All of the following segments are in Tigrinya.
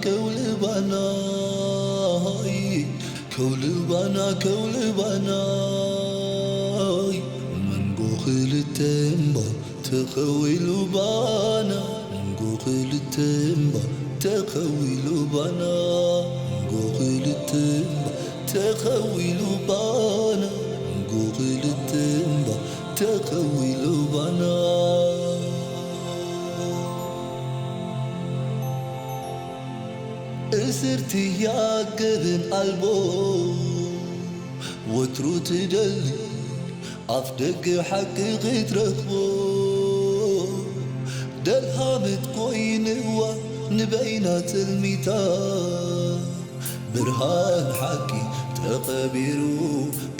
ከውልባናይ ከውልባና ከውልባናይ መንጎ ክልተ እምባ ተኸዊሉ ባና መንጎ ክልተ እምባ ተኸዊሉ ባና መንጎ ክልተ እምባ ተኸዊሉ ባና መንጎ ክልተ እምባ ተኸዊሉ ባና እስርትያ ገበን ኣልቦ ወትሩ ትደሊ ኣፍ ደገ ሓቂ ክትረኽቦ ደልሃመት ኮይንዋ ንበይና ትልሚታ ብርሃን ሓቂ ተኸቢሩ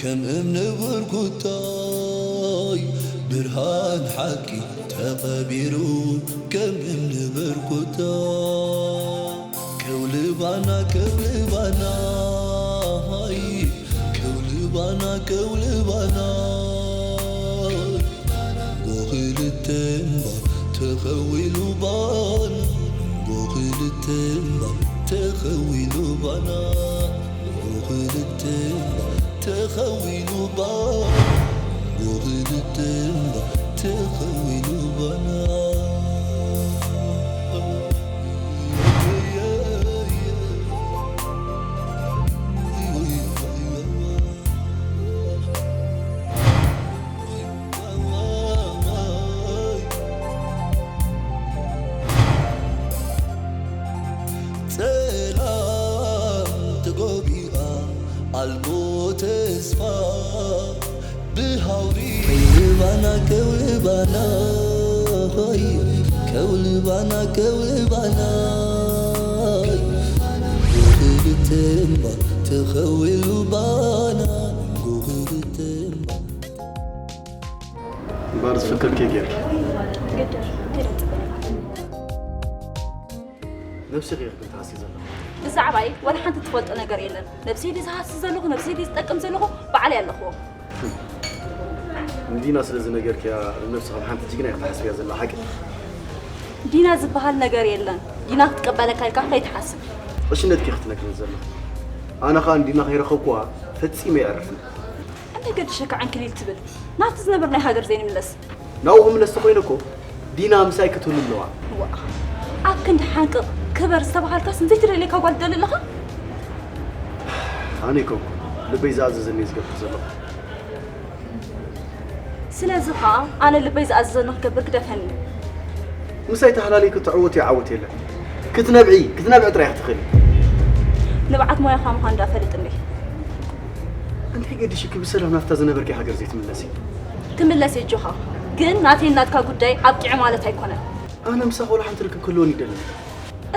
ከም እምኒ ብርኩታይ ብርሃን ሓቂ ተኸቢሩ ከም እምኒ ብርኩታ ከውልባና ከውልባና ሃይ ከውልባና ከውልባና ጎኽልተ እምባ ተኸዊሉ ባና ጎኽልተ እምባ ተኸዊሉ ባና ጎኽልተ እምባ ተኸዊሉ ባና ጎኽልተ እምባ ተኸዊሉ ባና ጸላም ተጎቢኣ ኣልቦ ተስፋ ብሃውሪ ከውልባና ከውልባና ሆይ ከውልባና ከውልባና ጉህብትምባ ተኸዊሉ ባና ጉህብትምባ እምበኣር ዝፍቅርኪ ጌርኪ ነብስኺ ኢኺ ግን ትሃስዪ ዘለኺ። ብዛዕባይ ዋላ ሓንቲ ትፈልጦ ነገር የለን። ነብሰይ ድየ ዝሃሲ ዘለኹ፣ ነብሰይ ድየ ዝጠቅም ዘለኹ፣ ባዕለይ ኣለኽዎ። ንዲና ስለ ዝነገርክያ ንነብስኺ ከም ሓንቲ ጅግና ኢኺ ትሓስብያ ዘለኺ ሓቂ ድዩ? ዲና ዝበሃል ነገር የለን። ዲና ክትቅበለካ ኢልካ ከይትሓስብ። ዕሽነትኪ ኢኺ ትነግርኒ ዘለኺ። ኣነ ኸኣ ንዲና ከይረኸብክዋ ፈጺመ ኣየዕርፍን። እንታይ ገድሸካ ዕንክሊል ትብል? ናብቲ ዝነበርናዮ ሃገር ዘይንምለስ? ናብኡ ክምለስ ተኾይነ እኮ ዲና ምሳይ ክትህሉ ኣለዋ። ዋእ፣ ኣብ ክንዲ ሓንቅቕ፣ ክበር ዝተባሃልካስ ንዘይትደልየካ ጓል ትደሊ ኣለኻ? ኣነ ኣይኮንኩን ልበይ ዝኣዘዘኒ እየ ዝገብር ዘለኹ። ስለዚ ኸኣ ኣነ ልበይ ዝኣዘዘኒ ክገብር ግደፈኒ። ምሳይ ተሃላሊኺ ትዕወትዮ ዓወት የለን። ክትነብዒ፣ ክትነብዒ ጥራይ ኢኺ ትኽእሊ። ንብዓት ሞያኻ ምዃኑ ድኣ እፈልጥ እንድየ። እንታይ ገዲሹኪ ብሰላም ናብታ ዝነበርክያ ሃገር ዘይትምለሲ? ክምለስ እየ ኣጆኻ፣ ግን ናተይን ናትካ ጉዳይ ኣብቂዑ ማለት ኣይኮነን። ኣነ ምሳኺ ወላ ሓንቲ ርክብ ክህልወኒ ኣይደልን።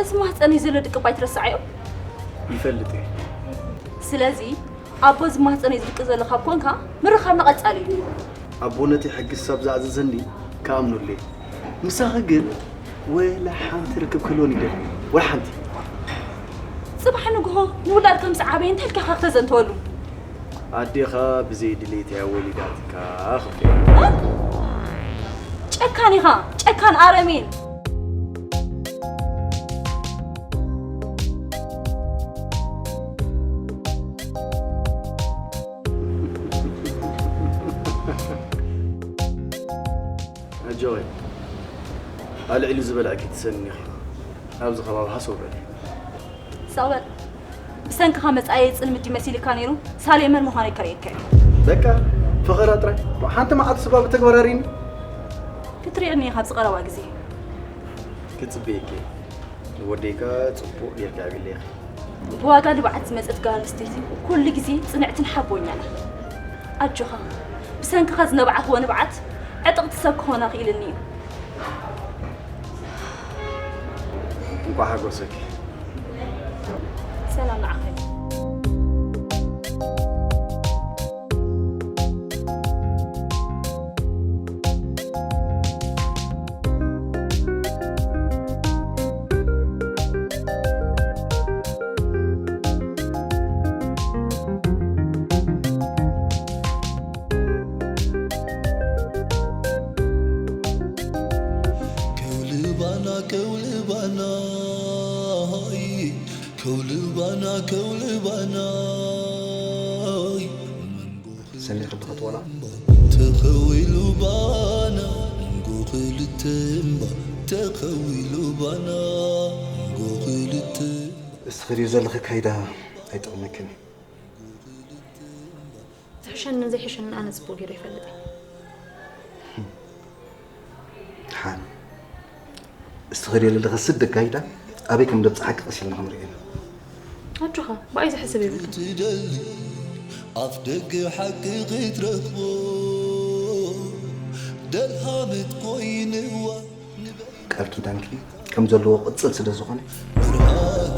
እዚ ማህጸነይ ዘሎ ድቅብ ኣይትረስዓዮ። ይፈልጥ እየ። ስለዚ ኣቦ እዚ ማህጸነይ ዝድቅስ ዘሎ ካብ ኮንካ ምርኻብና ቀጻሊ እዩ። ኣቦነተይ ሕጊ ክሳብ ዝኣዘዘኒ ክኣምነሉ እየ። ምሳኺ ግን ወላ ሓንቲ ርክብ ክህልወኒ ኣይደልን። ወላ ሓንቲ። ጽባሕ ንግሆ ንውላድ ከም ዝዓበየ እንታይ ኢልካ ኢኻ ክተዘንትወሉ? ኣዴኻ ብዘይ ድሌተያ ወሊዳትካ ክብሎ። ጨካን ኢኻ፣ ጨካን ኣረሜን። ኣጆኺ ኣልዒሉ ዝበልዐኪ ትሰኒ ኢኺ። ኣብዚ ከባቢ ሃሰው በሊ። ሳወል ብሰንክኻ መጻኢየይ ጽልምት ድዩ መሲልካ ነይሩ? ሳሌ መን ምዃነይ ከርእየካ እየ። በቃ ፈኸራ ጥራይ። ሓንቲ መዓልቲ ስባ ብተግባር ኣርእይኒ። ክትርእየኒ ኢኻ ኣብዚ ቀረባ ግዜ። ክጽበየኪ እየ። ንወደይ ከኣ ጽቡቕ ጌርኪ ኣዕብይለይ ኢኺ። ብዋጋ ንብዓት ዝመጸት ጓል ኣንስተይቲ ኩሉ ግዜ ጽንዕትን ሓቦኛን እያ። ኣጆኻ፣ ብሰንክኻ ዝነብዓኽዎ ንብዓት ዕጥቕቲ ሰብ ክኾና ክኢልኒ እዩ። እንቋዕ ሓጎሰኪ። ሰላም ንዓኻ ይኹን። ከውልባና ከውልባና ሃይ ከውልባና ከውልባና ሰሚዕ ዶ ክትቆላ ተኸዊሉ ባና መንጎ ክልተ እምባ ተኸዊሉ ባና መንጎ ክልተ እምባ እስትኽድዮ ዘለኺ ካይዳ ኣይጠቕመክን እዩ። ዝሕሸንን ዘይሕሸንን ኣነ ጽቡቕ ገይረ ይፈልጥ እየ። ሓን እስትኽድዮ ዘለኺ ስድ ካይዳ ኣበይ ከም ደብፅሓኪ ቀስ ኢልና ክንሪኦ ኢና። ኣጆኻ ብኣይ ዝሕስብ የብልካ። ትደሊ ኣፍ ደገ ሓቂ ክትረኽቦ ደልሃመት ኮይንዋ ቃል ኪዳንኪ ከም ዘለዎ ቅፅል ስለ ዝኾነ ብርሃን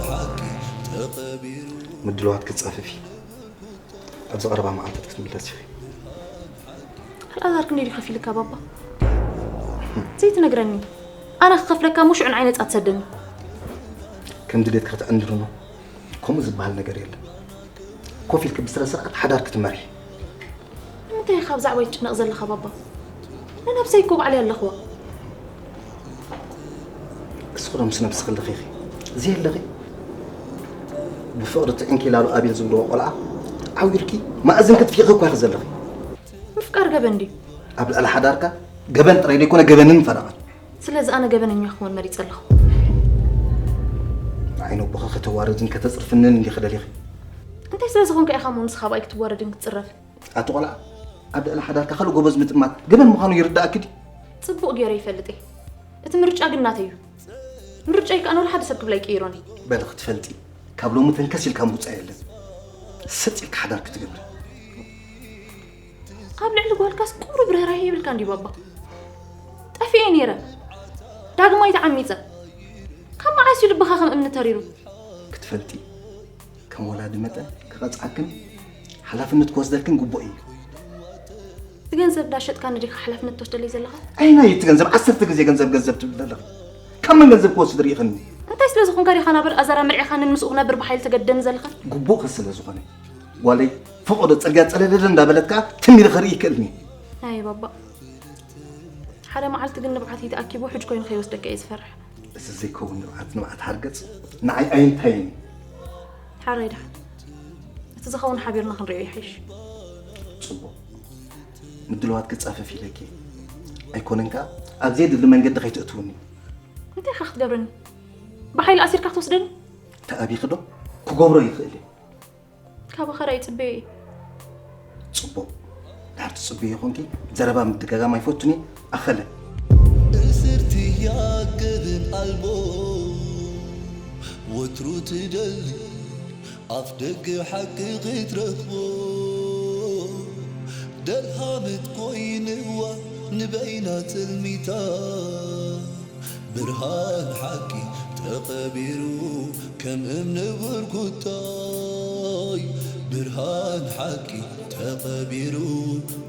ሓቂ ተቐቢሩ ምድልዋት ክትፀፍፊ ኣብዚ ቀረባ መዓልታት ክትምለስ ኢኺ። ኣልኣዛር ክንደይ ድዩ ከፊልካ ባባ? ዘይትነግረኒ ኣነ ክኸፍለካ ሙሽዑ ንዓይ ነፃ ትሰደኒ። ከም ድሌትካ ክትዕንድሪ ነው። ከምኡ ዝበሃል ነገር የለን። ኮፍ ኢልኪ ብስነ ስርዓት ሓዳር ክትመርሒ። ንምንታይ ኢኻ ብዛዕባይ ትጭነቕ ዘለኻ ባባ? ንነብሰይ እኮ ባዕለይ ኣለኽዋ። እስኺ ዶ ምስ ነብስኺ ኣለኺ ኢኺ? እዚ ኣለኺ ብፍቕሪ ትዕንኪ ላሉ ኣቤል ዝብልዎ ቆልዓ ዓዊርኪ ማእዝን ክትፊኺ እኳ ኢኺ ዘለኺ። ምፍቃር ገበን ድዩ? ኣብ ልዕሊ ሓዳርካ ገበን ጥራይ ዘይኮነ ገበንን ፈረቓን። ስለዚ ኣነ ገበነኛ ክኾን መሪጸ ኣለኹ። ንዓይ ነቦኻ ከተዋርድን ከተጽርፍንን እንዲኺ ደሊኺ። እንታይ ስለ ዝኾንካ ኢኻ እሞ ንስኻ ብኣይ ክትዋረድን ክትጽረፍን? ኣቲ ቆልዓ ኣብ ልዕሊ ሓዳርካ ካልእ ጎበዝ ምጥማት ገበን ምዃኑ ይርዳእኪ ድዩ? ጽቡቕ ገይረ ይፈልጥ እየ። እቲ ምርጫ ግን ናተይ እዩ። ምርጫይ ከኣ ንወላ ሓደ ሰብ ክብላ ኣይቅይሮን እየ። በሊ ክትፈልጢ ካብ ሎሚ ተንከስ ኢልካ ምውጻእ የለን። ሰጥ ኢልካ ሓዳር ክትገብሪ። ኣብ ልዕሊ ጓልካስ ቁሩብ ርህራሄ የብልካን ድዩ ባባ? ጠፊኤ ነይረ ዳግማይ ተዓሚጸ። ካብ መዓስ እዩ ልብኻ ከም እምኒ ተሪሩ? ክትፈልጢ ከም ወላዲ መጠን ክቐጽዓክን ሓላፍነት ክወስደልክን ግቡእ እዩ። እቲ ገንዘብ እንዳሸጥካኒ ዲኻ ሓላፍነት ትወስደለይ ዘለኻ? ኣየናይ እዩ እቲ ገንዘብ? ዓሰርተ ግዜ ገንዘብ ገንዘብ ትብል ዘለኺ። ካብ መን ገንዘብ ክወስድ ርኢኽኒ? እንታይ ስለ ዝኾንካ ዲኻ ናብ ኣልኣዛር ኣምሪዕኻንን ምስኡ ክነብር ብሓይሊ ተገድደኒ ዘለኻ? ግቡእኪ ስለ ዝኾነ ጓለይ ፈቐዶ ጽርግያ ጸለለለ እንዳበለት ከኣ ትም ኢለ ክርኢ ይክእልኒ። ኣየ ባባ ሓደ መዓልቲ ግን ንብዓተይ ተኣኪቡ ሕጅ ኮይኑ ከይወስደካ እየ ዝፈርሕ። እዚ ዘይከውን ንብዓት ንብዓት ሓርገጽ ንዓይ ኣይንታይን እዩ። ሓራይ ደሓን እቲ ዝኸውን ሓቢርና ክንሪኦ ይሓይሽ። ጽቡቕ ምድልዋት ክጻፈፍ ኢለኪ ኣይኮነን ከኣ ኣብ ዘየድሊ መንገዲ ከይትእትውኒ። እንታይ ኢኻ ክትገብረኒ? ብሓይሊ ኣሲርካ ክትወስደኒ? ተኣቢኺ ዶ? ክገብሮ ይኽእል እየ። ካባኻ ራኢ ይጽበዮ እየ። ጽቡቕ ድሓር ትጽበዮ ኾንኪ ዘረባ ምድጋጋም ኣይፈቱን እየ። ኣኸለ እስርትያ ገበን ኣልቦ ወትሩ ትደሊ ኣፍ ደገ ሓቂ ክትረኽቦ ደልሃመት ኮይንዋ ንበይና ጽልሚታ ብርሃን ሓቂ ተቐቢሩ ከም እምኒ ብርኩታይ ብርሃን ሓቂ ተቐቢሩ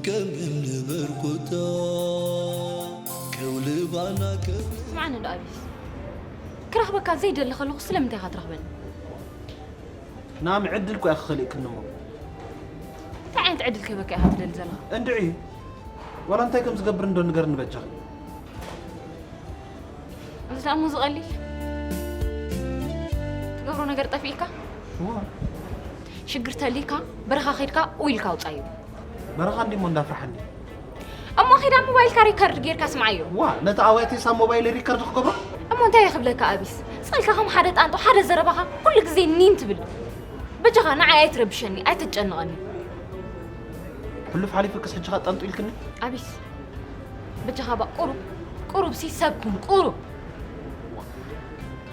ከም እምኒ ብርኩታይ ከውልባና ከውልባ ስምዓኒ እንዶ ኣቢስ ክረኽበካ ዘይደሊ ከለኹ ስለምንታይ ኢኻ ትረኽበኒ? ናሚ ዕድል እኮ ኢኻ ከሊእክኒ እሞ። እንታይ ዓይነት ዕድል ክህበካ ኢኻ ትደሊ ዘለኻ? እንድዒ ዋላ እንታይ ከም ዝገብር እንዶ ንገርኒ በጃኺ። እዚ ደኣ እሞ ዝቐሊል ትገብሮ ነገር ጠፊእካ? እዋ ሽግር ተሊካ በረኻ ኸይድካ ኡ ኢልካ ኣውጻዮ። በረኻ እንዲሞ እንዳፍርሓኒ። እሞ ኺዳ ሞባይልካ ሪከርድ ጌርካ ስምዓዮ። ዋ ነቲ ኣውያተይስ ኣብ ሞባይለይ ሪከርድ ክገብሮ? እሞ እንታይ እየ ክብለካ ኣቢስ? ስቕልካ ከም ሓደ ጣንጦ ሓደ ዘረባኻ ኩሉ ግዜ ኒን ትብል። በጃኻ ንዓይ ኣይትረብሸኒ ኣይተጨንቐኒ። ሕሉፍ ሓሊፉክስ ሕጂ ኸኣ ጣንጦ ኢልክኒ? ኣቢስ በጃኻ እባ ቁሩብ ቁሩብ ሲ ሰብ ኩን ቁሩብ።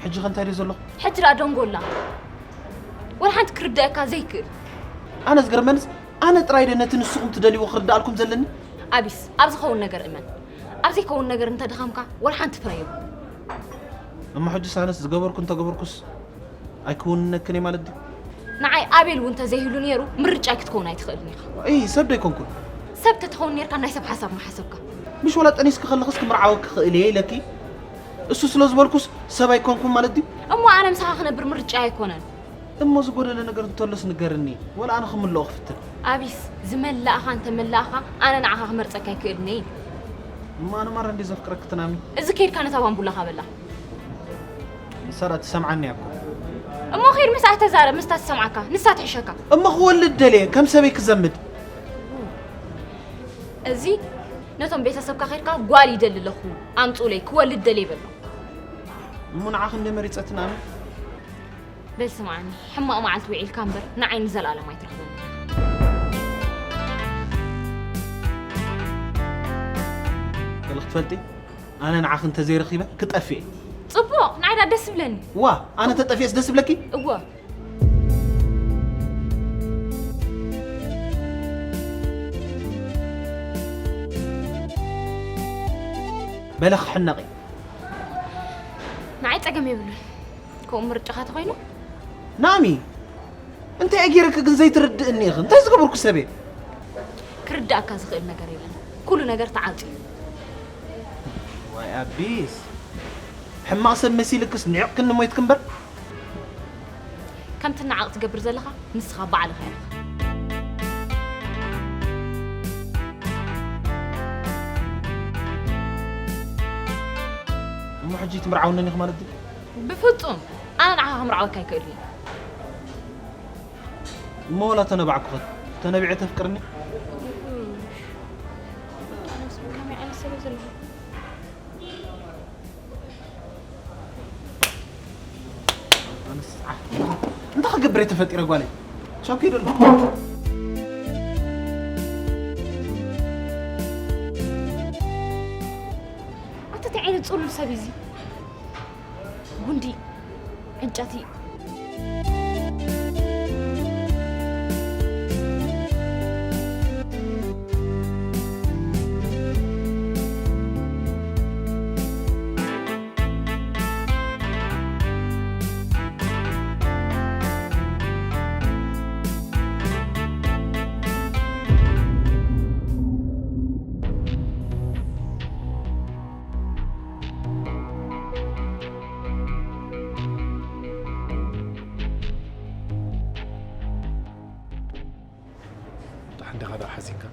ሕጂ ኸ እንታይ ድየ ዘለኹ? ሕጂ ደኣ ደንጎላ ወላ ሓንቲ ክርደኣካ ዘይክእል። ኣነ ዝገርመንስ ኣነ ጥራይ ድየ ነቲ ንስኹም ትደልይዎ ክርደኣልኩም ዘለኒ? ኣቢስ ኣብ ዝኸውን ነገር እመን። ኣብ ዘይከውን ነገር እንተ ደኸምካ ወላ ሓንቲ ፍረ የብሉን። እሞ ሕጅስ ኣነስ ዝገበርኩ እንተገበርኩስ ኣይክውንነክን እየ ማለት ድዩ? ንዓይ ኣቤል እውን እንተዘይህሉ ነይሩ ምርጫይ ክትከውን ኣይትኽእልን ኢኻ። እይ ሰብ ዶ ኣይኮንኩን? ሰብ ተትኸውን ነይርካ ናይ ሰብ ሓሳብ ምሓሰብካ። ምሽ ወላ ጠኒስኪ ከለኽስ ክምርዓወኪ ክኽእል እየ ኢለኪ እሱ ስለ ዝበልኩስ ሰብ ኣይኮንኩን ማለት ድዩ? እሞ ኣነ ምሳኻ ክነብር ምርጫይ ኣይኮነን። እሞ ዝጎደለ ነገር እንተሎስ ንገርኒ ወላ ኣነ ክምልኦ ክፍትን። ኣቢስ ዝመላእኻ እንተመላእኻ ኣነ ንዓኻ ክመርጸካ ኣይክእልን እየ። እሞ ኣነ ማራ እንድየ ዘፍቅረኪ ትናሚ። እዚ ከይድካ ነታ ባምቡላኻ በላ። ንሳ ደኣ ትሰምዓኒ እያ እኮ። እሞ ኸይድ ምስኣ ተዛረብ፣ ምስታ ትሰምዓካ፣ ንሳ ትሕሸካ። እሞ ክወልድ ደልየ፣ ከም ሰበይ ክዘምድ። እዚ ነቶም ቤተሰብካ ኸይድካ ጓል ይደሊ ኣለኹ፣ ኣምጹለይ፣ ክወልድ ደልየ በሎ። እሞ ንዓኺ እንደ መሪጸትን ኣነ? በል ስምዓኒ፣ ሕማቕ መዓልቲ ውዒልካ እምበር ንዓይ ንዘለኣለም ኣይትረኽበኒ። ገለ ክትፈልጢ? ኣነ ንዓኺ እንተዘይረኺበ ክጠፍእ እየ። ጽቡቕ፣ ንዓይ ደኣ ደስ ይብለኒ። ዋ፣ ኣነ ተጠፍኤስ ደስ ይብለኪ? እወ። በለ ክሕነቕ እየ። ንዓይ ጸገም የብሉን። ከምኡ ምርጫኻ ተኾይኑ? ናሚ፣ እንታይ እየ ገይረኪ ግን ዘይትርድእኒ ኢኺ? እንታይ ዝገበርኩ ሰብ እየ? ክርድኣካ ዝኽእል ነገር የለን። ኩሉ ነገር ተዓጽዩ። ዋይ ኣቢስ፣ ሕማቕ ሰብ መሲልክስ ንዒቕክኒ ሞይትኪ እምበር። ከም ትነዓቕ ትገብር ዘለኻ ንስኻ ባዕልኻ ኢኻ። እሞ ሕጂ ትምርዓውነኒ ኢኺ ማለት ድዩ? ብፍጹም! ኣነ ንዓኻ ክምርዓወካ ኣይክእልን እየ። እሞ ወላ ተነባዕኩኸ? ተነቢዐ ተፍቅርኒ? ኣነስ ከመይ ዓይነት ሰብ እየ ዘለኹ? ኣነስ ዓ-፣ እንታይ ክገብር እየ ተፈጢረ ጓለይ? ሻው ከይደ ኣለኹ። ኣታ እንታይ ዓይነት ጽሉል ሰብ እዩ እዚ? ጉንዲ፣ ዕንጨቲ። ደሓን ዲኻ ደኣ ሓሲብካ?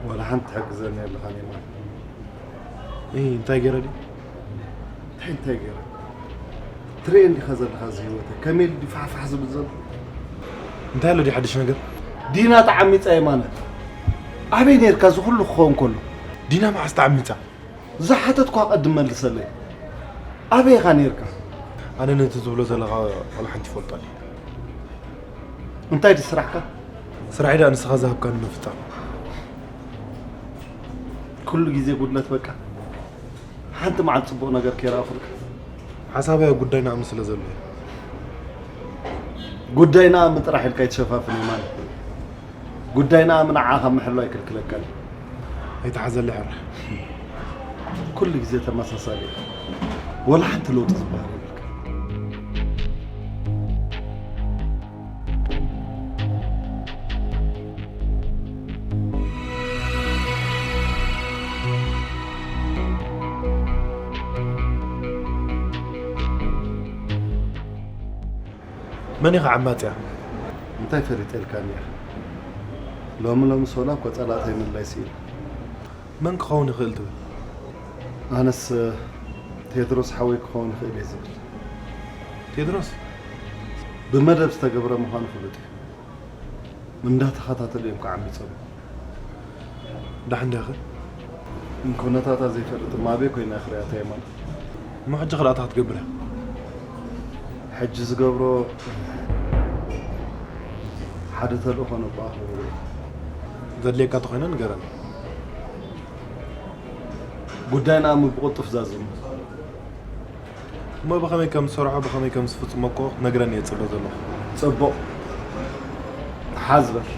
ዋላ ሓንቲ ትሕግዘኒ ኣለኻን የማን። እይ፣ እንታይ ገይረ ድዩ? እንታይ፣ እንታይ ገይረ? ትርእየኒ ዲኻ ዘለኻ እዚ ህይወተይ? ከመይ ኢሉ ድዩ ፋሕፋሕ ዝብል ዘሎ? እንታይ ኣሎ ድዩ ሓድሽ ነገር? ዲና ተዓሚጻ የማነ። ኣበይ ነይርካ እዚ ኩሉ ክኸውን ከሎ? ዲና መዓስ ተዓሚጻ? ዝሓተትኳ ቀድም መልሰለይ። ኣበይ ኢኻ ነይርካ? ኣነ ነቲ ትብሎ ዘለኻ ዋላ ሓንቲ ይፈልጦ ኣይደልን። እንታይ ድዩ ስራሕካ? ስራሐይ ደኣ ንስኻ ዝሃብካኒ ምፍጻም። ኩሉ ግዜ ጉድለት በቃ። ሓንቲ መዓልቲ ጽቡቕ ነገር ከይረኣኹልካ። ሓሳበይ ኣብ ጉዳይ ናእሚ ስለ ዘሎ እዩ። ጉዳይ ናእሚ ጥራሕ ኢልካ ኣይትሸፋፍን ማለት እዩ። ጉዳይ ናእሚ ንዓኻ ምሕላው ኣይክልክለካን እዩ። ኣይትሓዘለይ ሕራይ። ኩሉ ግዜ ተመሳሳሊ ኢኻ። ወላ ሓንቲ ለውጢ ዝበሃል የብልካ። መን ኢኻ ዓማጽያ? እንታይ ፈሊጠልካኒ ኢኻ? ሎሚ ሎሚ ሶላ እኮ ጸላእተይ ምድላይ ስኢነ። መን ክኸውን ይኽእል ትብል? ኣነስ ቴድሮስ ሓወይ ክኸውን ይኽእል እየ ዝብል። ቴድሮስ? ብመደብ ዝተገብረ ምዃኑ ፍሉጥ እዩ። እንዳተኸታተሉ እዮም ክዓምጾም። ደሓን ዲኻ? ንኩነታታ ዘይፈልጥ እማ ኣበይ ኮይና ክሪኣታ እየ ማለት። እሞ ሕጂ ክርኣታ ክትገብር እያ? ሕጂ ዝገብሮ ሓደ ተልእኾ ነባኣ ክገብሮ እየ። ዘድልየካ ተኾይነ ንገረኒ። ጉዳይና እሞ ብቕልጡፍ ዛዝሙ። እሞ ብኸመይ ከም ዝሰርሖ፣ ብኸመይ ከም ዝፍጽሞ እኮ ክትነግረኒ እየ ዝጽበ ዘለኹ። ጽቡቕ። ሓዝ በል።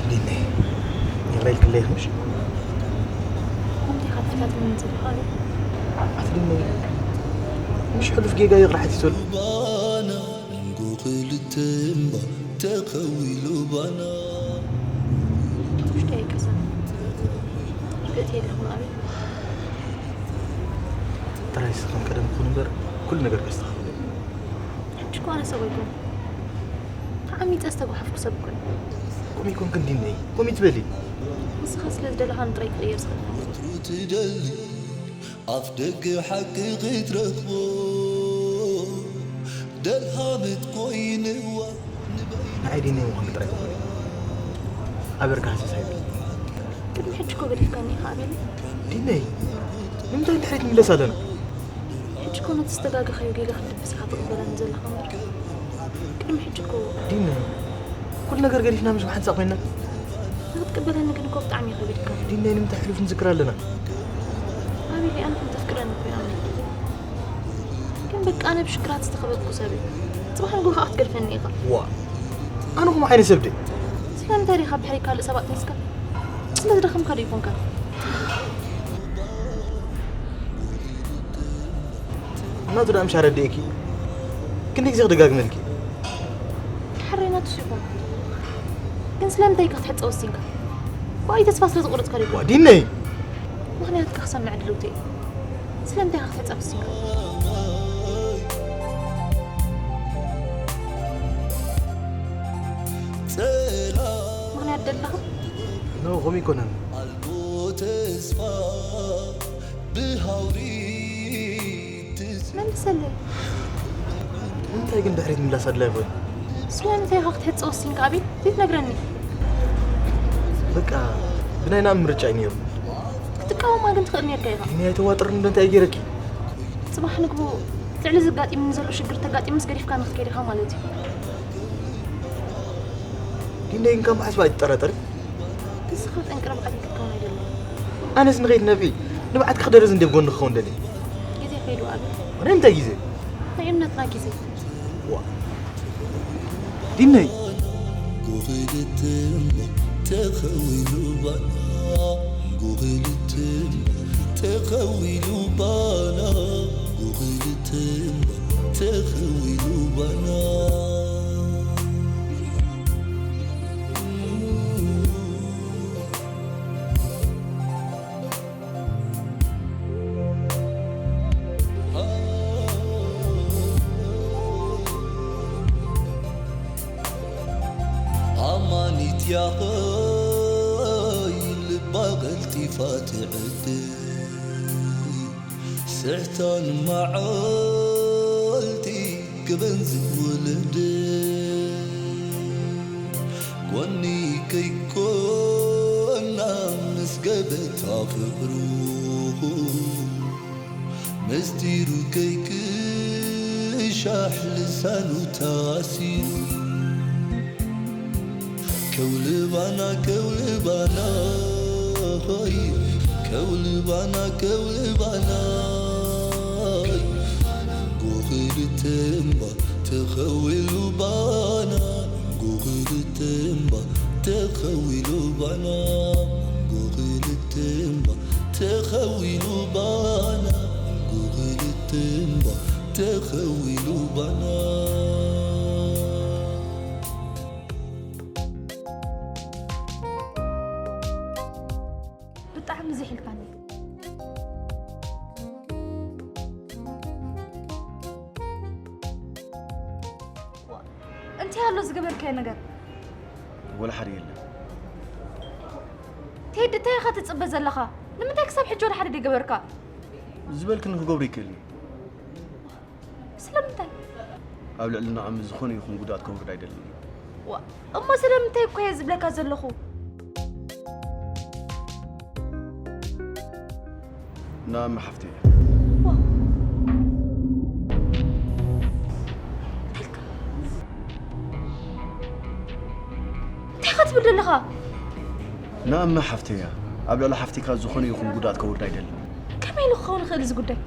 ዲነይ፣ ይቕረ ኢልክለይ ኽሽ? ከምቲ ኢኻ ትፈታትኒ ዘለኻ እዩ። ምሽ ሕሉፍ ጌጋ ይቕርሓት ይትብል። ባና ንጎ ክልተ እምባ ተኸዊሉ ባና ውሽጢ ኣይቅሳን። ርእቲ የለኹም ኣበይ? ጥራይ ስኸም ቀደም ክኹን እምበር ኩሉ ነገር ከስተኻኽል። ሕጂ እኮ ኣነ ሰብ ኣይኮን። ተዓሚፀ ዝተጓሓፍኩ ሰብ እኮ እየ። ኮሚ ኮንክ እንዲነይ ኮሚ ትበሊ። ንስኻ ስለ ዝደለኻ ንጥራይ ክቕየር ዝኽእል። ወትሩ ትደሊ ኣፍ ደገ ሓቂ ክትረኽቦ ደልሃመት ኮይንዋ ንዓይ ዲነይ ምዃን ጥራይ ክኾን እዩ። ኣበርካ ሃሰስ ኣይብል። ቅድሚ ሕጂ እኮ ገዲፍካኒ ኢኻ ኣቤል። ዲነይ ንምንታይ ድሕሪት ንምለስ ኣለና? ሕጂ እኮ ነቲ ዝተጋገኻዮ ጌጋ ክትድብስ ኢኻ ትቕበለኒ ዘለኻ እምበር ቅድሚ ሕጂ እኮ ዲነይ ኩሉ ነገር ገዲፍና ምስ ብሓንሳእ ኮይና ንክትቅበለኒ ግን እኮ ብጣዕሚ እዩ ከቢድካ። ዲነይ ንምንታይ ሕሉፍ ንዝክር ኣለና? ኣቤል ኣነ ከም ተፍቅረኒ እኮ ይኣምን። ግን በቃ ኣነ ብሽግራት ዝተኸበብኩ ሰብ እየ። ጽባሕ ንግሆ ከዓ ክትገድፈኒ ኢኻ። ዋ ኣነ ኹም ዓይነት ሰብ ድየ? ስለምንታይ ዲኻ ብድሕሪ ካልእ ሰባት ሒዝካ ስለ ዝደኸምካ ዶ ይኾንካ? እናቱ ደኣ ምሽ ኣረድኤኪ ክንደይ ግዜ ክደጋግመልኪ? ሓሬና ትሱ ይኾን ግን ስለምንታይ ኢኻ ክትሕጸ ወሲንካ? ብኣይ ተስፋ ስለ ዝቆረጽካ ዶ ይኾን? ዲነይ ምኽንያትካ ክሰምዕ ድልውቲ እየ። ስለምንታይ ኢኻ ክትሕጸ ወሲንካ? ጸላ ምኽንያት ደለኻ? ኖ ከምኡ ይኮነን። ኣልቦ ተስፋ ብሃውሪ ትዝ መልሰለይ። ንምንታይ ግን ድሕሪት ምላስ ኣድላይ ኮይኑ? ስለምንታይ ኢኻ ክትሕጽ ወሲንካ ኣቤል? ዘይትነግረኒ? በቃ ብናይ ንኣም ምርጫ እዩ ነይሩ። ክትቃወማ ግን ትኽእል ነርካ ኢኻ። ናይ ተዋጥር እንታይ ገይረኪ? ጽባሕ ንግሆ ልዕሊ ዘጋጢምኒ ዘሎ ሽግር ተጋጢምስ ገዲፍካ ንክትከይድ ኢኻ ማለት እዩ። ግን ደይን ከም ሓስባ ኣይትጠራጠሪ። ንስኻ ጠንቂ ንብዓት ክትከውን ኣይደለኹን። ኣነስ ንኸይድ ነብዒ ንብዓት ክኽደረዝ እንደ ጎን ክኸውን ደሊ። ግዜ ከይዱ ኣቤል። ናይ እንታይ ግዜ? ናይ እምነትና ግዜ። ዋ ዲነይ ጉኽልትም ተኸዊሉ ባና ጉኽልትም ተኸዊሉ ባና ጉኽልትም ተኸዊሉ ባና ኣማኒት ያኸይ ልባ ቀልጢፋ ትዕድል ስሕታን መዓልቲ ክበን ዝውልድ ጎኒ ከይኮና ምስ ገበታ ፍቕሩ ምስጢሩ ከይቅሻሕ ልሳኑ ታሲሩ ከውልባና ከውልባና ሆይ ከውልባና ከውልባና ጎኽልተ እምባ ተኸዊሉ ባና ጎኽልተ እምባ ተኸዊሉ ባና ጎኽልተ እምባ ተኸዊሉ ባና ጎኽልተ እምባ ተኸዊሉ ባና ብጣዕሚ ዝሒልካኒ። እንታይ ኣሎ ዝገበርካዮ ነገር? ወላ ሓደ የለን። ቴዲ እንታይ ኢኻ ትጽበ ዘለኻ? ንምንታይ ክሳብ ሕጂ ወላ ሓደ ደይገበርካ? ዝበልክኒ ክገብሮ ይክእልኒ። ስለምንታይ? ኣብ ልዕሊ ንዓም ዝኾነ ይኹን ጉድኣት ከውርድ ኣይደልን። ዋ እሞ ስለምንታይ እኮ እየ ዝብለካ ዘለኹ። ንኣም ሓፍተይ እንታይ ኢኻ ትብል ዘለኻ? ንኣም ሓፍተይ እያ። ኣብ ልዕሊ ሓፍቲካ ዝኾነ ይኹን ጉድኣት ከውርድ ኣይደልን። ከመይ ኢሉ ክኸውን ይኽእል እዚ ጉዳይ?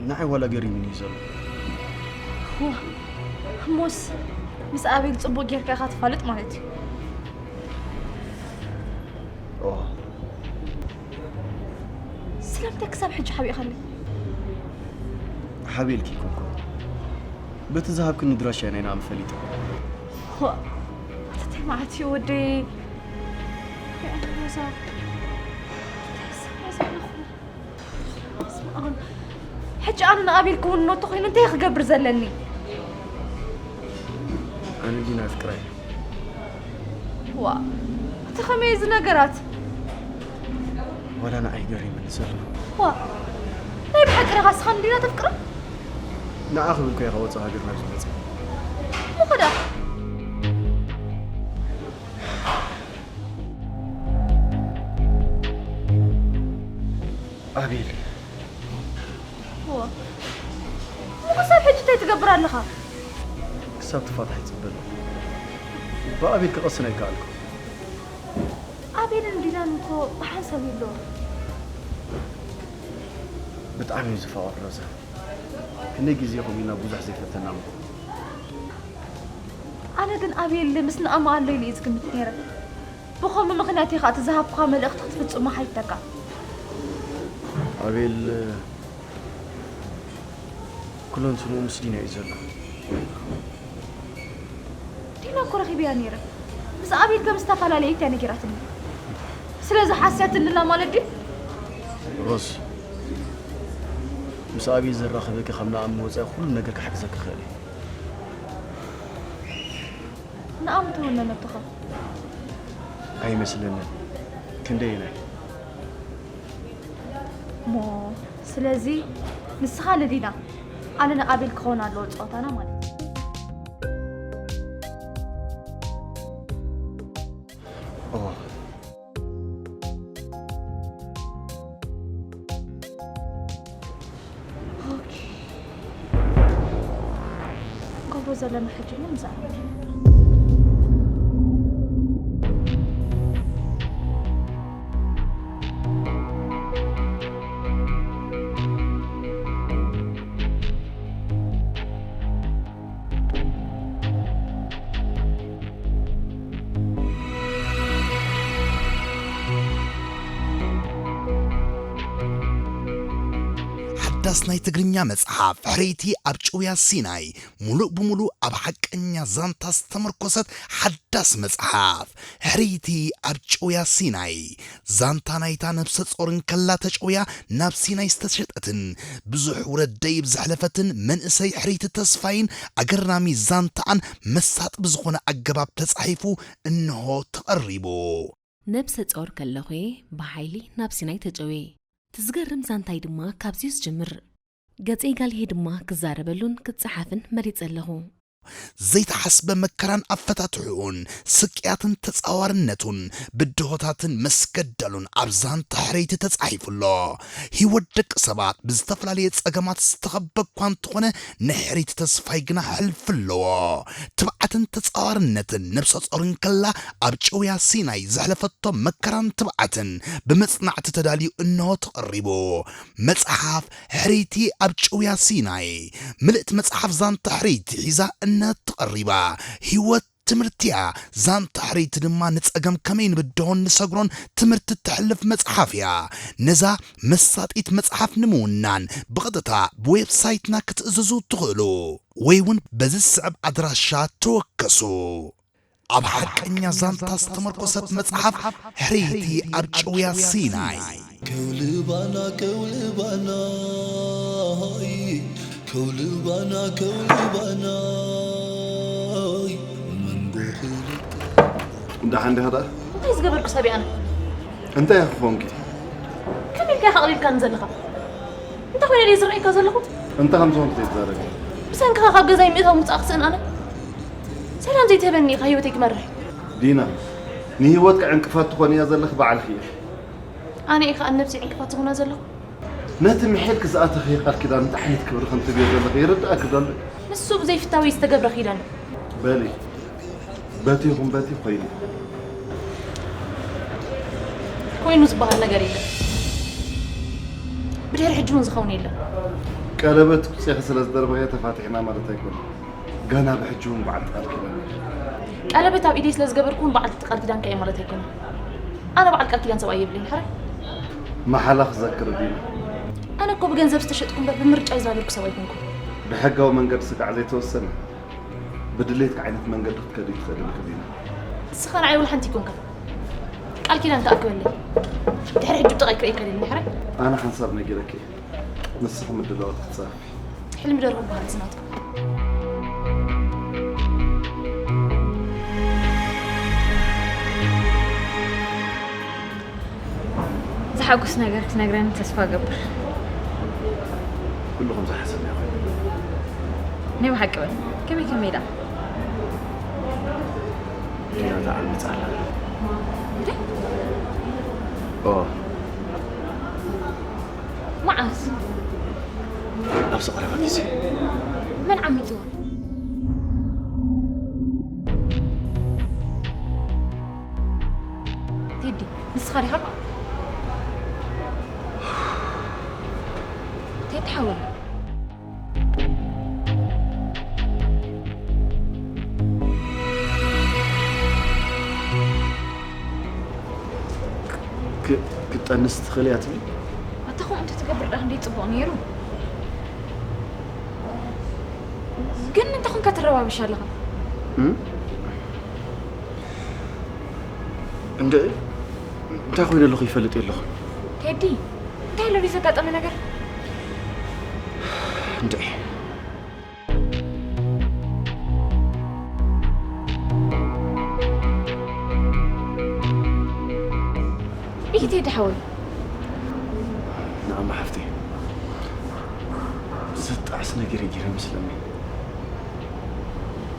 ንዓይ ዋላ ገሪሙኒ እዩ ዘሎ። ዋ እሞስ ምስ ኣቤል ጽቡቕ ጌርካ ኢኻ ትፋለጥ ማለት እዩ። ኦ ስለምንታይ ክሳብ ሕጂ ሓቢእኻኒ? ሓብኤልኪ ኣይኮንኩን። በቲ ዝሃብክኒ ድራሻ ናይ ንኣም ፈሊጠ። ዋ፣ ኣተታይ መዓት እዩ ወደይ። ኣነ ሮዛ፣ እንታይ ይሰማዕ ዘለኹ? በስመ ኣብ። ሕጂ ኣነ ንኣቤል ክውንኖ እንተኾይኑ እንታይ ክገብር ዘለኒ? ኣነ ዲና ኣፍቅራ እየ። ዋ፣ እቲ ከመይ እዚ ነገራት? ዋላ ንዓይ ገሪምኒ ዘሎ። ዋ፣ ናይ ብሓቂ ዲኻ ንስኻ ንዲና ተፍቅራ? ንዓ ክብል እኮ እየ ካብ ወፃእ ሃገር ናብዚ መፅእ። ምኸዳ። ኣቤል። ዋ፣ እሞ ክሳብ ሕጂ እንታይ ትገብር ኣለኻ? ክሳብ ትፋታሕ ይፅበ ኣለኹ። ብኣቤል ክቐስን ኣይከኣልኩ። ኣቤልን ዲናን እኮ ብሓንሳብ ይብልዎ። ብጣዕሚ እዩ ዝፋቐር ሮዛ። ክንደይ ግዜ ከምኡ ኢልና ብዙሕ ዘይፈተና እሞ። ኣነ ግን ኣቤል ምስ ንኣማ ኣሎ ኢለ እየ ዝግምት ነይረ። ብኸምኡ ምኽንያት እዩ ኸኣ እቲ ዝሃብኩኻ መልእኽቲ ክትፍጽሞ ሓቲተካ። ኣቤል ኩለንትንኡ ምስ ዲና እዩ ዘሎ። ዲና እኮ ረኺበያ ነይረ። ምስ ኣቤል ከም ዝተፈላለየት እያ ነጊራትኒ። ስለዚ ሓስያትኒ ኣላ ማለት ድዩ? ሮዝ፣ ምስ ኣቤል ዘራኽበኪ ካብ ንኣም ወጻኢ ኩሉ ነገር ክሕግዘኪ ይኽእል እየ። ንኣም ተወነነትኻ? ኣይመስለንን። ክንደየናይ? እሞ ስለዚ ንስኻ ንዲና፣ ኣነ ንኣቤል ክኸውን ኣለዎ ጸወታና ማለት እዩ። እወ። ኦኬ። ገብሮ ዘለና ሕጂ እውን ምሳና። ሓዳስ ናይ ትግርኛ መጽሓፍ ሕርይቲ ኣብ ጭውያ ሲናይ፣ ሙሉእ ብሙሉእ ኣብ ሓቀኛ ዛንታ ዝተመርኮሰት ሓዳስ መጽሓፍ ሕርይቲ ኣብ ጭውያ ሲናይ። ዛንታ ናይታ ነብሰ ጾር እንከላ ተጨውያ ናብ ሲናይ ዝተሸጠትን ብዙሕ ውረድ ደይብ ዘሕለፈትን መንእሰይ ሕርይቲ ተስፋይን ኣገራሚ ዛንታኣን መሳጢ ብዝኾነ ኣገባብ ተጻሒፉ እንሆ ተቐሪቡ። ነብሰ ጾር ከለኹ'የ ብሓይሊ ናብ ሲናይ ተጨውየ። እቲ ዝገርም ዛንታይ ድማ ካብዚ'ዩ ዝጅምር። ገጸይ ጋልሄ ድማ ክዛረበሉን ክጸሓፍን መሪጸ ኣለኹ። ዘይተሓስበ መከራን ኣፈታትሕኡን፣ ስቅያትን ተጻዋርነቱን፣ ብድሆታትን መስገደሉን ኣብ ዛንታ ሕርይቲ ተጻሒፉ ኣሎ። ህይወት ደቂ ሰባት ብዝተፈላለየ ጸገማት ዝተኸበ እኳ እንተኾነ፣ ናይ ሕርይቲ ተስፋይ ግና ሕልፊ ኣለዎ። ትብዓትን ተጻዋርነትን ነብሰ ጾር እንከላ ኣብ ጭውያ ሲናይ ዘሕለፈቶ መከራን ትብዓትን ብመጽናዕቲ ተዳልዩ እንሆ ተቐሪቡ። መጽሓፍ ሕርይቲ ኣብ ጭውያ ሲናይ ምልእቲ መጽሓፍ ዛንታ ሕርይቲ ሒዛ እንሆ ተቐሪባ። ህይወት ትምህርቲ'ያ። ዛንታ ሕርይቲ ድማ ንጸገም ከመይ ንብድሆን ንሰግሮን ትምህርቲ እተሕልፍ መጽሓፍ እያ። ነዛ መሳጢት መጽሓፍ ንምውናን ብቐጥታ ብዌብሳይትና ክትእዝዙ ትኽእሉ ወይ እውን በዚ ዝስዕብ ኣድራሻ ተወከሱ። ኣብ ሓቀኛ ዛንታ ዝተመርኮሰት መጽሓፍ ሕርይቲ ኣብ ጭውያ ሲናይ። ከውልባና ከውልባና ከውልባና ከውልባና መንጎ ክልተ እንዳ ሓንዲ ኸዳ እንታይ ዝገበርኩ ሰብ እየ ኣነ? እንታይ ኢኺ ኮንኪ? ከመይ ኢልካ ኢኻ ኣቕሊልካኒ ዘለኻ? እንታይ ኮይነ ድየ ዝረኣየካ ዘለኹ? እንታይ ከም ዝኾንኩ ዘይትዛረቢ። ብሰንክኻ ካብ ገዛይ ምእታው ምውጻእ ክስእን ኣነ? ሰላም ዘይትህበኒ ኢኻ ህይወተይ ክመርሕ። ዲና፣ ንህይወትኪ ዕንቅፋት ትኾንያ ዘለኺ ባዕልኺ ኢኺ። ኣነ እየ ኸኣ ንነብሰይ ዕንቅፋት ዝኾና ዘለኹ? ነቲ ምሒልኪ ዝኣተኽዮ ቃል ኪዳን እንታይ ዓይነት ክብሪ ከም ትህብዮ ዘለኺ ይርድኣኪ ዶ ኣሎ? ንሱ ብዘይፍታወይ ዝተገብረ ኪዳን እዩ። በሊ፣ በቲ ይኹን በቲ ኮይኑ። ኮይኑ ዝበሃል ነገር የለን። ብድሕሪ ሕጂ እውን ዝኸውን የለን። ቀለበት ቁፅኺ ስለ ዝደርበኽዮ ተፋቲሕና ማለት ኣይኮነን። ገና ብሕጂ እውን በዓልቲ ቃል ኪዳን ኢኺ። ቀለበት ኣብ ኢደይ ስለ ዝገበርኩ እውን በዓልቲ ቃል ኪዳንካ እየ ማለት ኣይኮነን። ኣነ በዓል ቃል ኪዳን ሰብኣይ የብለይን፣ ሕራይ። መሓላ ክዘክር ዲና። ኣነ እኮ ብገንዘብ ዝተሸጥኩ እምበር ብምርጫ ዝናበርኩ ሰብ ኣይኮንኩ። ብሕጋዊ መንገዲ ስጋዕ ዘይተወሰነ ብድሌትካ ዓይነት መንገዲ ክትከዲ ትኽእል ኢኺ ዲና። ንስኻ ንዓይ ወላ ሓንቲ ይኮንካ። ቃል ኪዳን ተኣክበለይ። ድሕሪ ሕጂ ብጥቓይ ክርእየካ ደሊ ሕራይ። ኣነ ሓንሳብ ነጊረኪ። ንስኺ ምድላዋት ክትጻፊ። ሕልሚ ደርሆ በሃል ዝናትኩም። ዝሓጉስ ነገር ክትነግረኒ ተስፋ እገብር። ኩሉ ከም ዝሓሰብናዮ ኮይኑ። ናይ ብሓቂ በል። ከመይ ከመይ ደኣ? ዲና ተዓሚጻ ኣላ። እንታይ? ኦ። መዓስ? ኣብዚ ቀረባ ግዜ። መን ዓሚጽዋ? ቴዲ፣ ንስኻ ዲኻ? ቴዲ ሓወይ። ክ-፣ ክጠንስ ትኽእል እያ ትብሊ? ኣታ ከምኡ እንተትገብር ደኣ ክንደይ ጽቡቕ ነይሩ። ግን እንታይ ኮንካ ትረባብሽ ኣለኻ? እም? እንደ-፣ እንታይ ኮይነ ኣለኹ ይፈልጥ የለኹን። ቴዲ፣ እንታይ ኣሎ ድዩ ዘጋጠመ ነገር? እንድዒ። ኢሂ ቴዲ ሓወይ። ንኣማ ሓፍተይ፣ ዘጣዕስ ነገር እዩ ገይረ መስለኒ።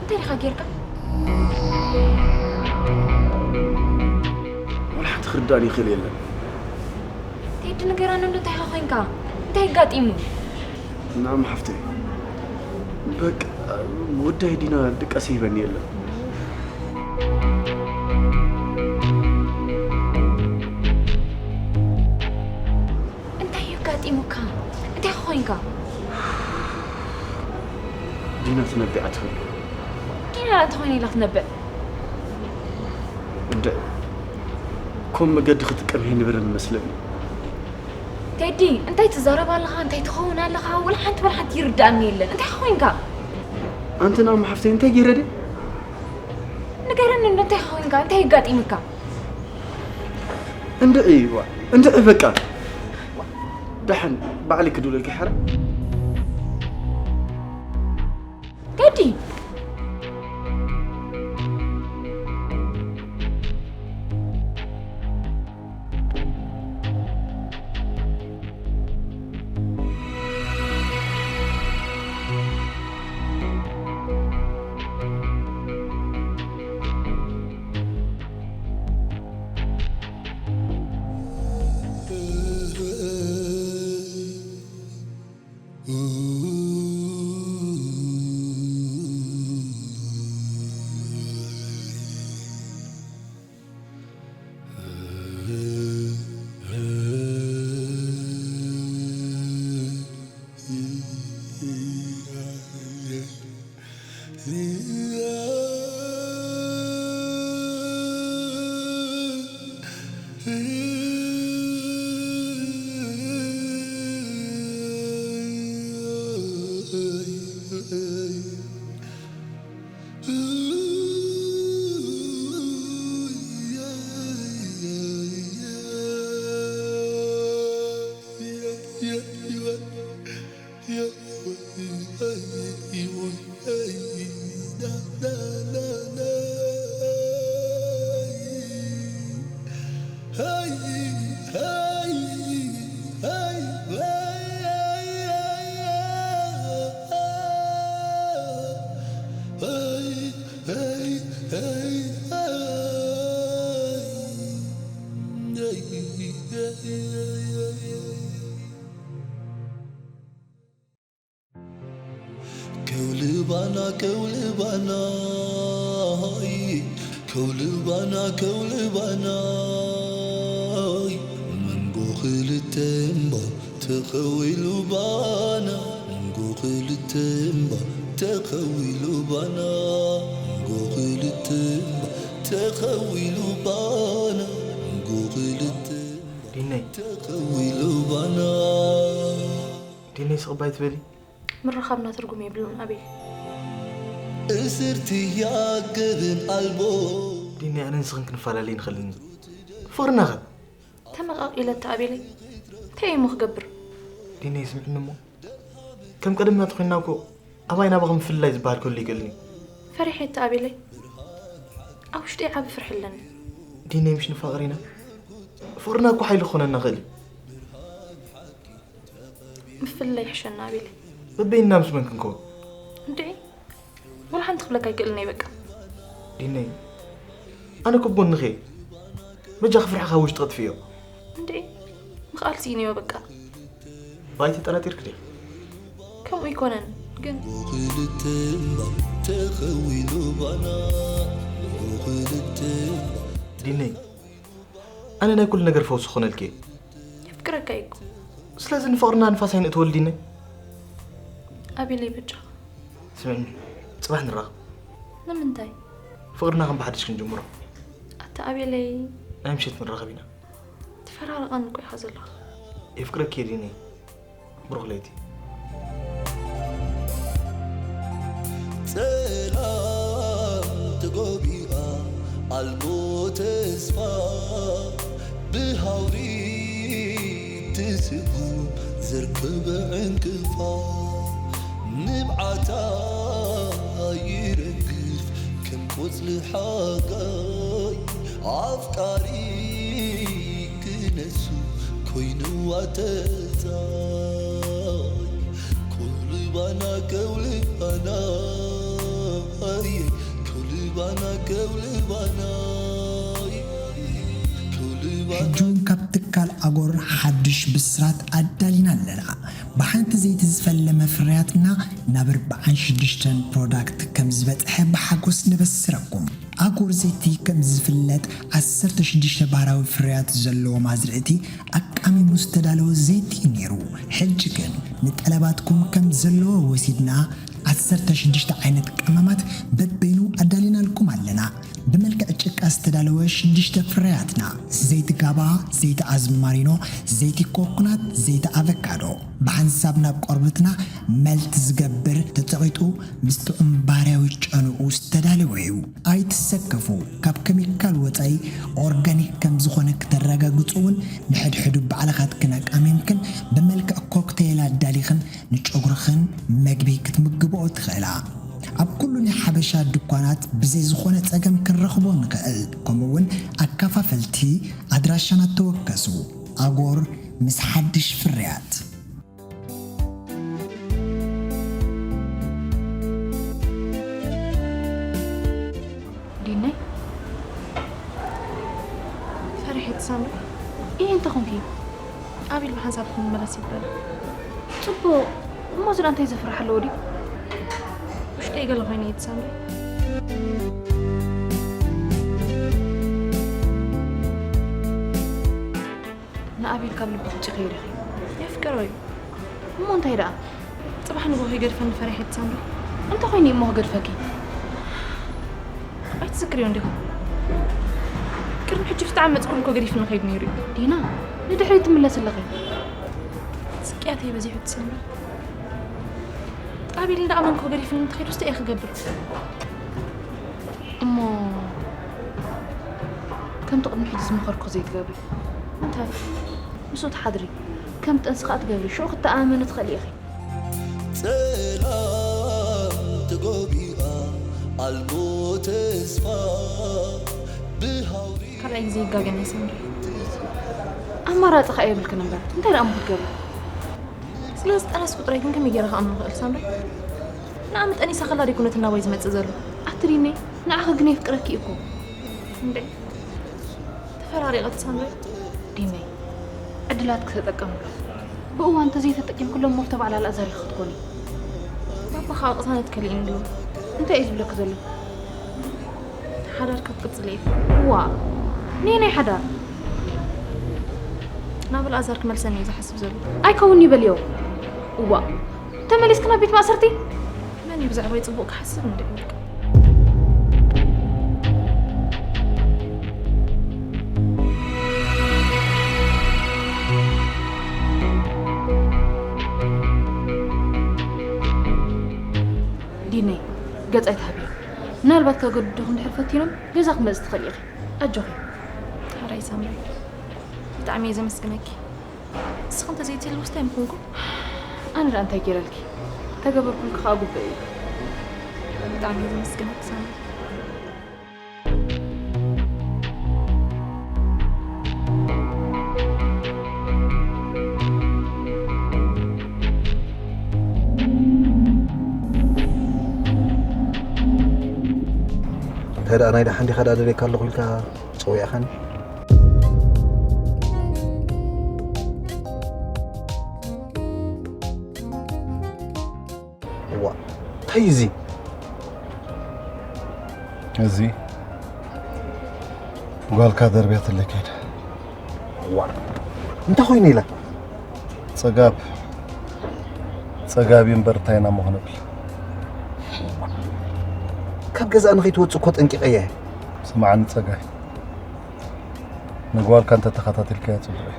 እንታይ ኢኻ ጌርካ? ወላ ሓንቲ ክርዳእኒ ይኽእል የለን። ቴዲ ንገረኒ፣ እንታይ ኢኻ ኮይንካ? እንታይ ኣጋጢሙ? ናም ሓፍተይ፣ በቃ፣ ጉዳይ ዲና ድቃስ ይህበኒ የለን። እንታይ እዩ ኣጋጢሙካ? እንታይ ኮይንካ? ዲና ትነብዕ ኣትኸሉ። ዲና እንታይ ኮይነ ኢላ ትነብዕ? እንደ፣ ከም መገዲ ክጥቀም ይንብርን መስለኒ። ቴዲ፣ እንታይ ትዛረብ ኣለኻ? እንታይ ትኸውን ኣለኻ? ወላ ሓንቲ፣ ወላ ሓንቲ ይርዳእኒ የለን። እንታይ ኮይንካ? ኣንቲ ናም ሓፍተይ፣ እንታይ ገይረ ድየ? ንገረኒ፣ እንታይ ኮይንካ? እንታይ ኣጋጢምካ? እንድዒ፣ ዋ፣ እንድዒ በቃ። ደሓን ባዕሊ ክድውለልኪ ሓራ። ቴዲ! ከውልባና ከውልባና ከውልባና ከውልባና መንጎ ክልተ እምባ ተኸዊሉ ባና መንጎ ክልተ እምባ ተኸዊሉ ባና መንጎ ክልተ እምባ ተኸዊሉ ባና መንጎ ክልተ እምባ ዲነይ ተኸዊሉ ባና ዲነይ ስቕ ባይ ትበሊ? ምርኻብና ትርጉም የብሉን ኣቤል። እስርቲ ያገብን ኣልቦ። ዲነይ ኣነ ንስኽን ክንፈላለይ ንኽእል ፍቕርና ኸ? ተመቓቒለ ኣቤለይ። እንታይ እየ እሞ ክገብር? ዲነይ ስምዕኒ እሞ። ከም ቀደምና ተኾይንና እኮ ኣባይ ናባኹም ምፍልላይ ዝበሃል ከሎ ይገሉኒ። ፈሪሐ ኣቤለይ። ኣብ ውሽጠይ ዓቢ ፍርሒ ኣለኒ። ዲነይ ምሽ ንፋቐር ኢና። ፍቕርና እኮ ሓይሊ ክኾነና ኽእል እዩ። ምፍልላይ ይሕሸና ኣቤለይ። በበይንና ምስ መን ክንከውን? እንድዒ፣ ወላ ሓንቲ ክብለካ ኣይክእልን እየ በቃ። ዲነይ፣ ኣነ እኮ ጎንኺ እየ። በጃኺ ፍርሕኻ ውሽጢ ኣጥፍእዮ። እንድዒ፣ ምኽኣል ስኢነዮ በቃ። ባይ ተጠራጢርኪ ዲኺ? ከምኡ ኣይኮነን፣ ግን ክልተ እምባ ተኸዊሉ ባና፣ ክልተ እምባ። ዲነይ፣ ኣነ ናይ ኩሉ ነገር ፈውሲ ክኾነልኪ እየ። የፍቅረካ እየ እኮ። ስለዚ ንፍቕርና ንፋስ ኣይነእትወሉ ዲነይ? ኣቤለይ በጃኻ። ስምዕኒ፣ ጽባሕ ንራኸብ። ንምንታይ? ፍቕርና ከም ብሓድሽ ክንጅምሮ። ኣታ ኣቤለይ። ናይ ምሸት ንራኸብ ኢና። ትፈራርቐኒ እኮ ኢኻ ዘለኻ። የፍቅረኪ እየ ዲነይ። ብሩኽ ለይቲ። ጸላም ተጎቢኣ ኣልቦ ተስፋ ብሃውሪ ትስጉም ዘርክበ ዕንቅፋ ንብዓታ ይረግፍ ከም ቆጽሊ ሓጋይ ኣፍቃሪ ክነሱ ኮይኑ ኣተታይ ከውልባና ከውልባና ኣየ ከውልባና ከውልባና ከውልባና ሕጂ እውን ካብ ትካል ኣጎር ሓድሽ ብስራት ኣዳሊና ኣለና። ብሓንቲ ዘይቲ ዝፈለመ ፍርያትና ናብ ኣርብዓን ሽዱሽተን ፕሮዳክት ከም ዝበጽሐ ብሓጎስ ነበስረኩም። ኣጎር ዘይቲ ከም ዝፍለጥ ዓሰርተ ሽዱሽተ ባህራዊ ፍርያት ዘለዎም ኣዝርእቲ ኣቃሚሙ ዝተዳለወ ዘይቲ እዩ ነይሩ። ሕጂ ግን ንጠለባትኩም ከም ዘለዎ ወሲድና ዓሰርተ ሽዱሽተ ዓይነት ቀመማት በበይኑ ኣዳሊናልኩም ኣለና። ብመልክዕ ጭቃ ዝተዳለወ ሽዱሽተ ፍርያትና፣ ዘይቲ ጋባ፣ ዘይቲ ኣዝማሪኖ፣ ዘይቲ ኮኮናት፣ ዘይቲ ኣቨካዶ፣ ብሓንሳብ ናብ ቆርበትና መልት ዝገብር፣ ተጸቒጡ ምስ ጥዑም ባህርያዊ ጨንኡ ዝተዳለወ እዩ። ኣይትሰከፉ፣ ካብ ኬሚካል ወጻኢ ኦርጋኒክ ከም ዝኾነ ክተረጋግጹ እውን ንሕድሕዱ ባዕልኻትክን ኣቃሚምክን ብመልክዕ ኮክቴል ኣዳሊኽን ንጨጉርኽን መግቢ ክትምግብኦ ትኽእላ። ኣብ ኩሉ ናይ ሓበሻ ድኳናት ብዘይ ዝኾነ ጸገም ክንረኽቦ ንኽእል። ከምኡ እውን ኣከፋፈልቲ ኣድራሻና ተወከሱ። ኣጎር ምስ ሓድሽ ፍርያት። ዲነይ፣ ፈሪሐ ትሳምሪ? እየ እንተ ኾንኪ፣ ኣቤል ብሓንሳብ ክንመለስ ይበል። ጽቡቕ፣ እሞ እዚ ደኣ እንታይ ዘፍርሕ ኣለዎ ድዩ? ውሽጠይ ገለ ኮይነ እየ ትሳምሪ። ንኣቤል ካብ ልቢ ትውጪ ከይርኺ። የፍቅሮ እዩ። እሞ እንታይ ደኣ? ጽባሕ ንግሆ ይገድፈኒ ፈሪሐ ትሳምሪ። እንታይ ኮይኑ እሞ ክገድፈኪ? ኣይትዝክርዮ እንዲኹ። ቅድሚ ሕጂ ብጣዕሚ መጽኩን እኮ ገዲፍኒ ከይዱ ነይሩ እዩ። ዲና፣ ንድሕሪት ትምለስ ኣለኺ። ስቅያተይ በዚሑ ትሳምሪ። ኣቤል እንዳኣመንኩ ገዲፍኒ እንተኸይዱ እስተ እየ ክገብር። እሞ ከምቲ ቅድሚ ሕጂ ዝመኸርኩ ዘይትገብሪ። እንታይ? ምስኡ ትሓድሪ። ከም ጥንሲ ከኣ ትገብሪ። ሽዑ ክትተኣማመኒ ትኽእሊ ኢኺ። ጸላም ተጎቢኣ ኣልቦ ተስፋ ብሃውሪ ካልኣይ ግዜ ይጋገን እየ ሳምሪ። ኣማራጺ ከኣ የብልክን እምበር። እንታይ ደኣ እሞ ክትገብሪ? ስለ ዝጠነስኩ ጥራይ ግን ከመይ ገይረ ክኣምኖ ክእል ሳምሪ? ንኣምን ጠኒሰ ከላ ደይኮነት እናባይ ዝመጽእ ዘሎ። ኣቲ ዲነይ፣ ንዓኺ ግን የፍቅረኪ እኮ። እንዴ? ተፈራሪቐት ሳምሪ? ዲነይ፣ ዕድላት ክተጠቀምሉ። ብእዋን እንተዘይተጠቂምክሉ እሞ ተባዕላ ኣልኣዛር ኢኺ ክትኮኒ። ባባኻ ቅሳነት ከሊእኒ ድዩ? እንታይ እዩ ዝብለኪ ዘሎ? ሓዳር ክትቅጽል እየ። ዋ፣ ነየናይ ሓዳር? ናብ ኣልኣዛር ክመልሰኒ እዩ ዝሓስብ ዘሎ። ኣይከውን ይበልዮ። እዋ፣ ተመሊስኪ ናብ ቤት ማእሰርቲ? መን እዩ ብዛዕባይ ጽቡቕ ክሓስብ እንድዒ? ገጽ ኣይትሃብዮ። ምናልባት ከገድዱኺ እንድሕር ፈቲኖም ገዛ ክመጽእ ትኽእሊ ኢኺ። ኣጆኺ። ሕራይ ሳምሪ፣ ብጣዕሚ እየ ዘመስግነኪ። ንስኺ እንተዘይትህልውስ እንታይ ምኾንኩ? ኣነ ደኣ እንታይ ገይረልኪ? ተገበርኩልኪ ከኣ ግቡእ እዩ። ብጣዕሚ እየ ዘመስግነኪ ሳምሪ። እንታይ ደኣ ናይ ደሓን ዲኻ ደኣ ደልየካ ኣለኹ ኢልካ ጸዊዕኻኒ? እዋ፣ እንታይ እዚ? እዚ ጓልካ ደርብያትለይ ከይዳ። እዋ፣ እንታይ ኮይኑ ኢላ? ጸጋብ፣ ጸጋብ እዩ እምበር እንታይ ኢና እሞ ክንብል? ካብ ገዛእ ንኸይትወጽእ እኮ ጠንቂቐያ እየ። ስምዓኒ ጸጋይ፣ ንጓልካ እንተተኸታቲልካያ ጽቡቕ እዩ።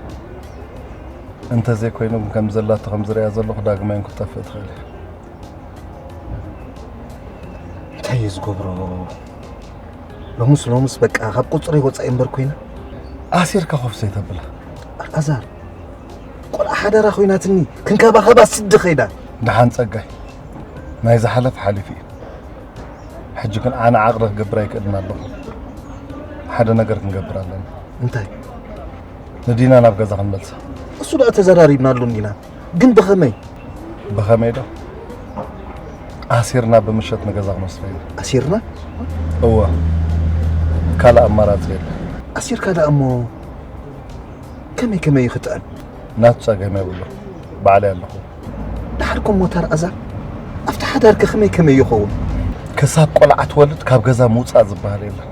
እንተዘይኮይኑ ግን ከም ዘላቶ ከም ዝርእያ ዘለኹ ዳግማይ እውን ክትጠፍእ ትኽእል እያ። እንታይ እየ ዝገብሮ? ሎምስ ሎምስ በቃ ካብ ቁጽረይ ወጻኢ እምበር ኮይና። ኣሲርካ ኮፍ ዘይተብላ። ኣልኣዛር፣ ቆልዓ ሓዳራ ኮይናትኒ ክንከባኸባ ስዲ ኸይዳ። ደሓን ጸጋይ፣ ናይ ዝሓለፈ ሓሊፉ እዩ። ሕጂ ግን ኣነ ዓቕሊ ክገብር ኣይክእልን ኣለኹ። ሓደ ነገር ክንገብር ኣለና። እንታይ? ንዲና ናብ ገዛ ክንመልሳ። እሱ ደኣ ተዘራሪብናሉ እንዲና። ግን ብኸመይ? ብኸመይ ዶ? ኣሲርና ብምሸት ንገዛ ክንወስዳ ኢና። ኣሲርና? እወ። ካልእ ኣማራጺ የለን። ኣሲርካ ደኣ እሞ ከመይ ከመይ እዩ ክጥዕም? ናቱ ጸገም የብሉን። ባዕለይ ኣለኹ። ደሓር ኮሞ ኣልኣዛር፣ ኣብቲ ሓዳርከ ከመይ ከመይ ይኸውን? ክሳብ ቆልዓ ትወልድ ካብ ገዛ ምውጻእ ዝበሃል የለን።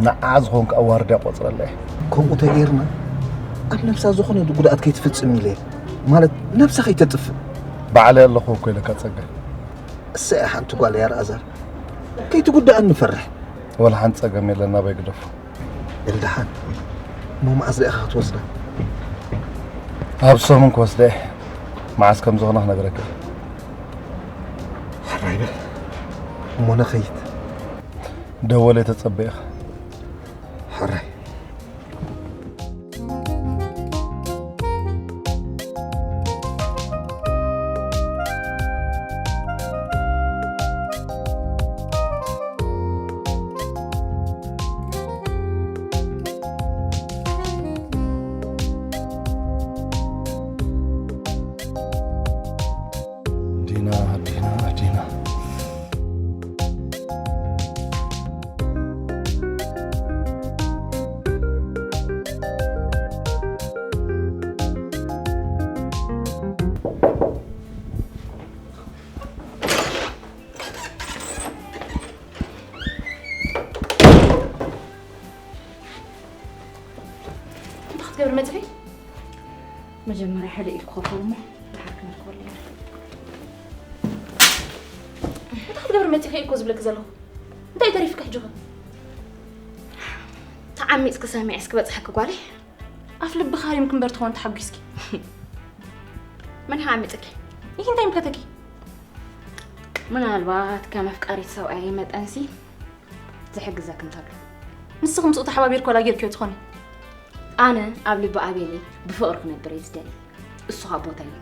ንዓ ዝኾንኩ ኣዋርድ እያ ቆጽረላ እየ። ከምኡ ተገይርና ኣብ ነብሳ ዝኾነ ጉድኣት ከይትፍጽም ኢለ እየ። ማለት ነብሳ ከይተጥፍእ። ባዕለይ ኣለኹ እኮ ኢለካ ጸገም። እሰይ ሓንቲ ጓል እያ ኣልኣዛር። ከይትጉዳእ ንፈርሕ። ወላ ሓንቲ ጸገም የለን፣ ናበይ ግደፎ። በል ደሓን። እሞ መዓዝ ደኣ ኢኻ ክትወስዳ? ኣብ ሰሙን ክወስዳ እየ። መዓዝ ከም ዝኾነ ክነግረካ እየ። ሕራይ በል። እሞ ንኸይድ። ደወለ ተጸበ ኢኻ። ሕራይ። ዲና፣ ዲና፣ ዲና። እንታይ ክትገብሪ መጺኺ? መጀመርያ ሓደ ኢድ ክኸፍል እሞ ድሓር ክንረኽበሉ ኢና። እንታይ ክትገብሪ መጺኺ እኮ ዝብለኪ ዘለኹ። እንታይ ተሪፍኪ ሕጂ ኸ? ተዓሚጽኪ ሰሚዐ እስኪ በጽሐኪ ጓለይ። ኣፍ ልብኺ ሃሪምኪ እምበር ትኾን ተሓጒስኪ። መን ይሃ ዓሚጽኪ? ይህ እንታይ ምከተኪ? ምናልባት ከም ኣፍቃሪት ሰብኣይ መጠንሲ ዝሕግዘኪ እንተሎ። ንስኺ ምስኡ ተሓባቢርኪ ዋላ ጌርክዮ ትኾኒ? ኣነ ኣብ ልቢ ኣቤለይ ብፍቕሪ ክነብር እየ ዝደሊ። እሱ ኸኣ ቦታይ እዩ።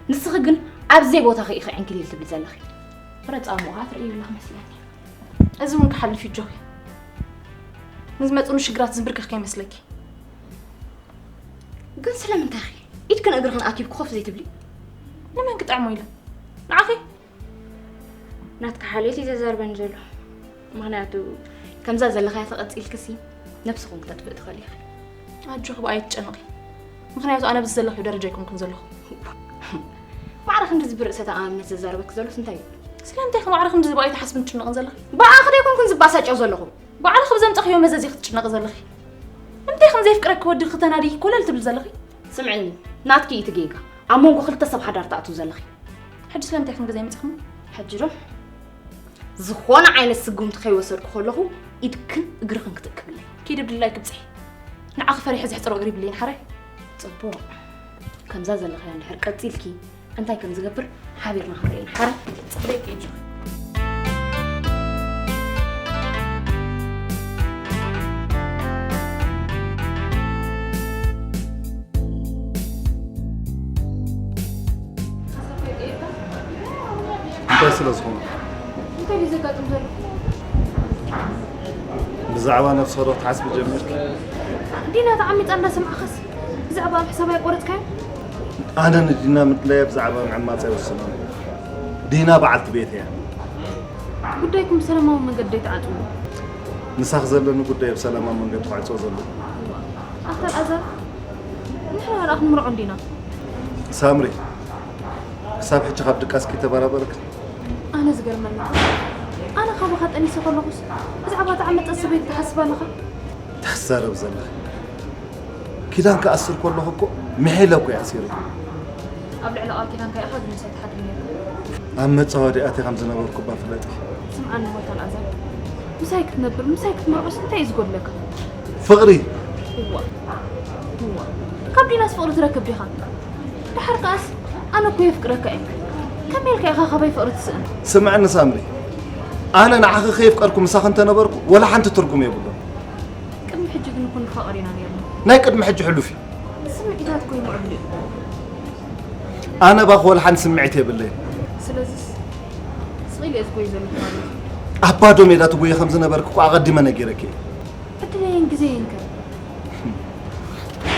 ንስኺ ግን ኣብ ዘይቦታኺ ኢኺ ዕንክሊል ትብሊ ዘለኺ። ፍረ ጻምኡ ኸኣ ትርእዩ ኣለኺ መስለኒ። እዚ እውን ክሓልፍ እዩ ኣጆኺ። ንዝመጹኒ ሽግራት ዝንብርከኽ ከይመስለኪ። ግን ስለምንታይ ኢኺ ኢድክን እግርኽን ኣኪብኪ ኮፍ ዘይትብሊ? ንመን ክጥዕሞ ኢለ? ንዓኺ? ናትኪ ሓልዮት እዩ ዘዛርበኒ ዘሎ። ምኽንያቱ ከምዛ ዘለኻያ ተቐጺልክሲ ነብስኹም ክተጥፍእ ትኽእሊ ኢኺ። ኣጆኺ ብኣይ ትጨነቒ። ምኽንያቱ ኣነ ኣብዚ ዘለኽዮ ደረጃ ኣይኮንኩን ዘለኹ። ማዕረ ክንድዚ ብርእሰ ተኣማምነት ዘዛርበኪ ዘሎስ እንታይ እዩ? ስለምንታይ ኢኺ ማዕረ ክንድዚ ብኣይ ትሓስብን ትጭነቕን ዘለኺ? ብኣኺ ዶ ኣይኮንኩን ዝባሳጨው ዘለኹ? ባዕልኺ ብዘምጻኽዮ መዘዝ ኢኺ ትጭነቒ ዘለኺ። ንምንታይ ከም ዘየፍቅረኪ ወዲ ክተናድዪ ኮለል ትብሊ ዘለኺ? ስምዕኒ፣ ናትኪ እዩ እቲ ጌጋ። ኣብ መንጎ ክልተ ሰብ ሓዳር ትኣትው ዘለኺ። ሕጂ ስለምንታይ ከም ገዛይ መጺኽሞ? ሕጂ ዶ? ዝኾነ ዓይነት ስጉምቲ ከይወሰድኩ ከለኹ ኢድክን እግርኽን ክትእክብለይ። ኪዲ ብድላይ ክብጽሒ። ንዓኺ ፈሪሐ ዘሕጽሮ እግሪ ብለይን ሓራይ። ጽቡቕ። ከምዛ ዘለኽያ እንድሕር ቀጺልኪ እንታይ ከም ዝገብር ሓቢርና ክንርኢ ኢና። ሓራይ። ጽብለይ ከይጅ። ስለ ዝኾነ እንታይ ድዩ ዘጋጥም ዘሎ? ብዛዕባ ነፍሲ ኸዶ ክትሓስቢ ጀሚርኪ? ዲና ተዓሚጻ እንዳሰማዕኻስ ብዛዕባ ኣብ ሕሳብ ኣይቆረጽካዮ? ኣነ ንዲና ምድላየ ብዛዕባ ምዕማጽ ኣይወስኖን። ዲና በዓልቲ ቤት እያ። ጉዳይኩም ብሰላማዊ መንገዲ ኣይትዓጽዎ። ምሳኺ ዘለኒ ጉዳይ ብሰላማዊ መንገዲ ክዕጽዎ ዘለዎ። ኣታ ኣልኣዛር፣ ንሕና ደኣ ክንምርዖ እንዲና። ሳምሪ፣ ክሳብ ሕጂ ካብ ድቃስኪ ተበራበርክ? ኣነ ዝገርመኒ፣ ኣነ ካባኻ ጠኒሰ ከለኹስ ብዛዕባ እታ ዓመጸት ሰበይቲ ትሓስብ ኣለኻ? ተዛረብ ዘለኺ። ኪዳን ክኣስር ከለኹ እኮ ምሒለ እኮ እየ ኣሲረዮ። ኣብ ልዕሊ ቃል ኪዳንካ ኢኻ ግን ምሳይ ትሓድር ነይርካ። ኣብ መጻወዲ ኣትየ ከም ዝነበርኩ እባ ፍለጢ። ስምዓኒ ሞታ ኣልኣዛር፣ ምሳይ ክትነብር ምሳይ ክትመርዖስ እንታይ እዩ ዝጎድለካ? ፍቕሪ። እዋ፣ እዋ፣ ካብ ዲናስ ፍቕሪ ትረክብ ዲኻ? ደሓር ከኣስ ኣነ እኮ የፍቅረካ እየ። ከመይ ኢልካ ኢኻ ካባይ ፍቕሪ ትስእን? ስምዕኒ ሳምሪ፣ ኣነ ንዓኺ ከየፍቀርኩ ምሳኺ እንተነበርኩ ወላ ሓንቲ ትርጉም የብሉን። ቅድሚ ሕጂ ግን እኮ ንፋቐር ኢና ነይርና። ናይ ቅድሚ ሕጂ ሕሉፍ እዩ። ስምዒታት እኮ ይምዕብሉ እዮም። ኣነ ባኽ ወላ ሓንቲ ስምዒት የብለይን። ስለዚስ ስቕ ኢለ እየ ዝጎይ ዘለኹ ማለት እዩ። ኣብ ባዶ ሜዳ ትጎዪ ከም ዝነበርክ እኮ ኣቐዲመ ነጊረኪ እየ። ዕድለይን ግዜይን ከ?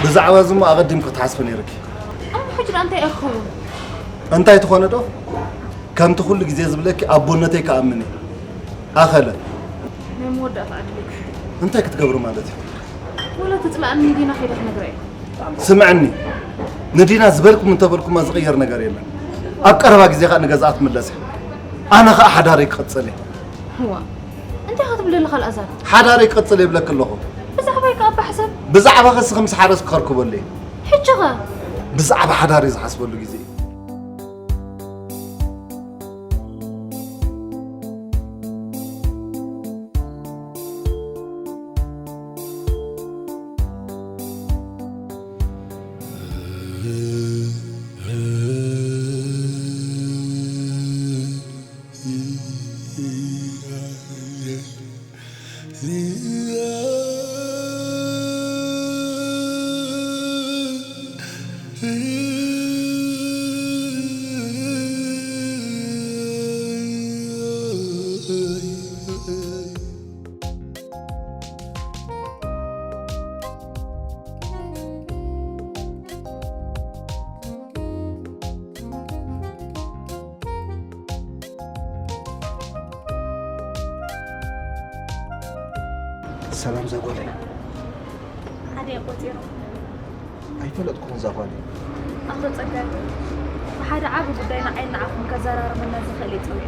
ብዛዕባ እዚ እሞ ኣቐዲምኪ ክትሓስቢ ነይርኪ። እሞ ሕጂ ደኣ እንታይ እየ ክኸውን? እንታይ ትኾነ ዶ? ከምቲ ኩሉ ግዜ ዝብለኪ ኣቦነተይ ክኣምን እየ። ኣኸለ። ናይ መወዳእታ ዕድለይ ክፍትን። እንታይ ክትገብሪ ማለት እዩ? ወላ ትጽላእኒ ዲና ከይደ ክነግራ እየ። ስምዕኒ፣ ንዲና ዝበልኩም እንተበልኩማ ዝቕየር ነገር የለን። ኣብ ቀረባ ግዜ ኸኣ ንገዝኣ ክትምለስ እያ። ኣነ ኸኣ ሓዳረይ ክቕጽል እየ። እዋ፣ እንታይ ኢኻ ትብል ዘለኻ ኣልኣዛር? ሓዳረይ ክቕጽል እየ ይብለኪ ኣለኹ። ብዛዕባይ ከኣ እባ ሕሰብ። ብዛዕባኺ እስኺ ምስ ሓረስኪ ከርክበሉ እየ። ሕጂ ኸ? ብዛዕባ ሓዳር እየ ዝሓስበሉ ግዜ እዩ። ሰላም ዛጓለይ። ሓደ ቆጺሩ። ኣይፈለጥኩን ዛጓለይ። ኣቶ ጸጋይ፣ ብሓደ ዓቢ ጉዳይ ንዓይን ንዓኹም ከዘራርበና ዝኽእል እየ ጸዊዐ።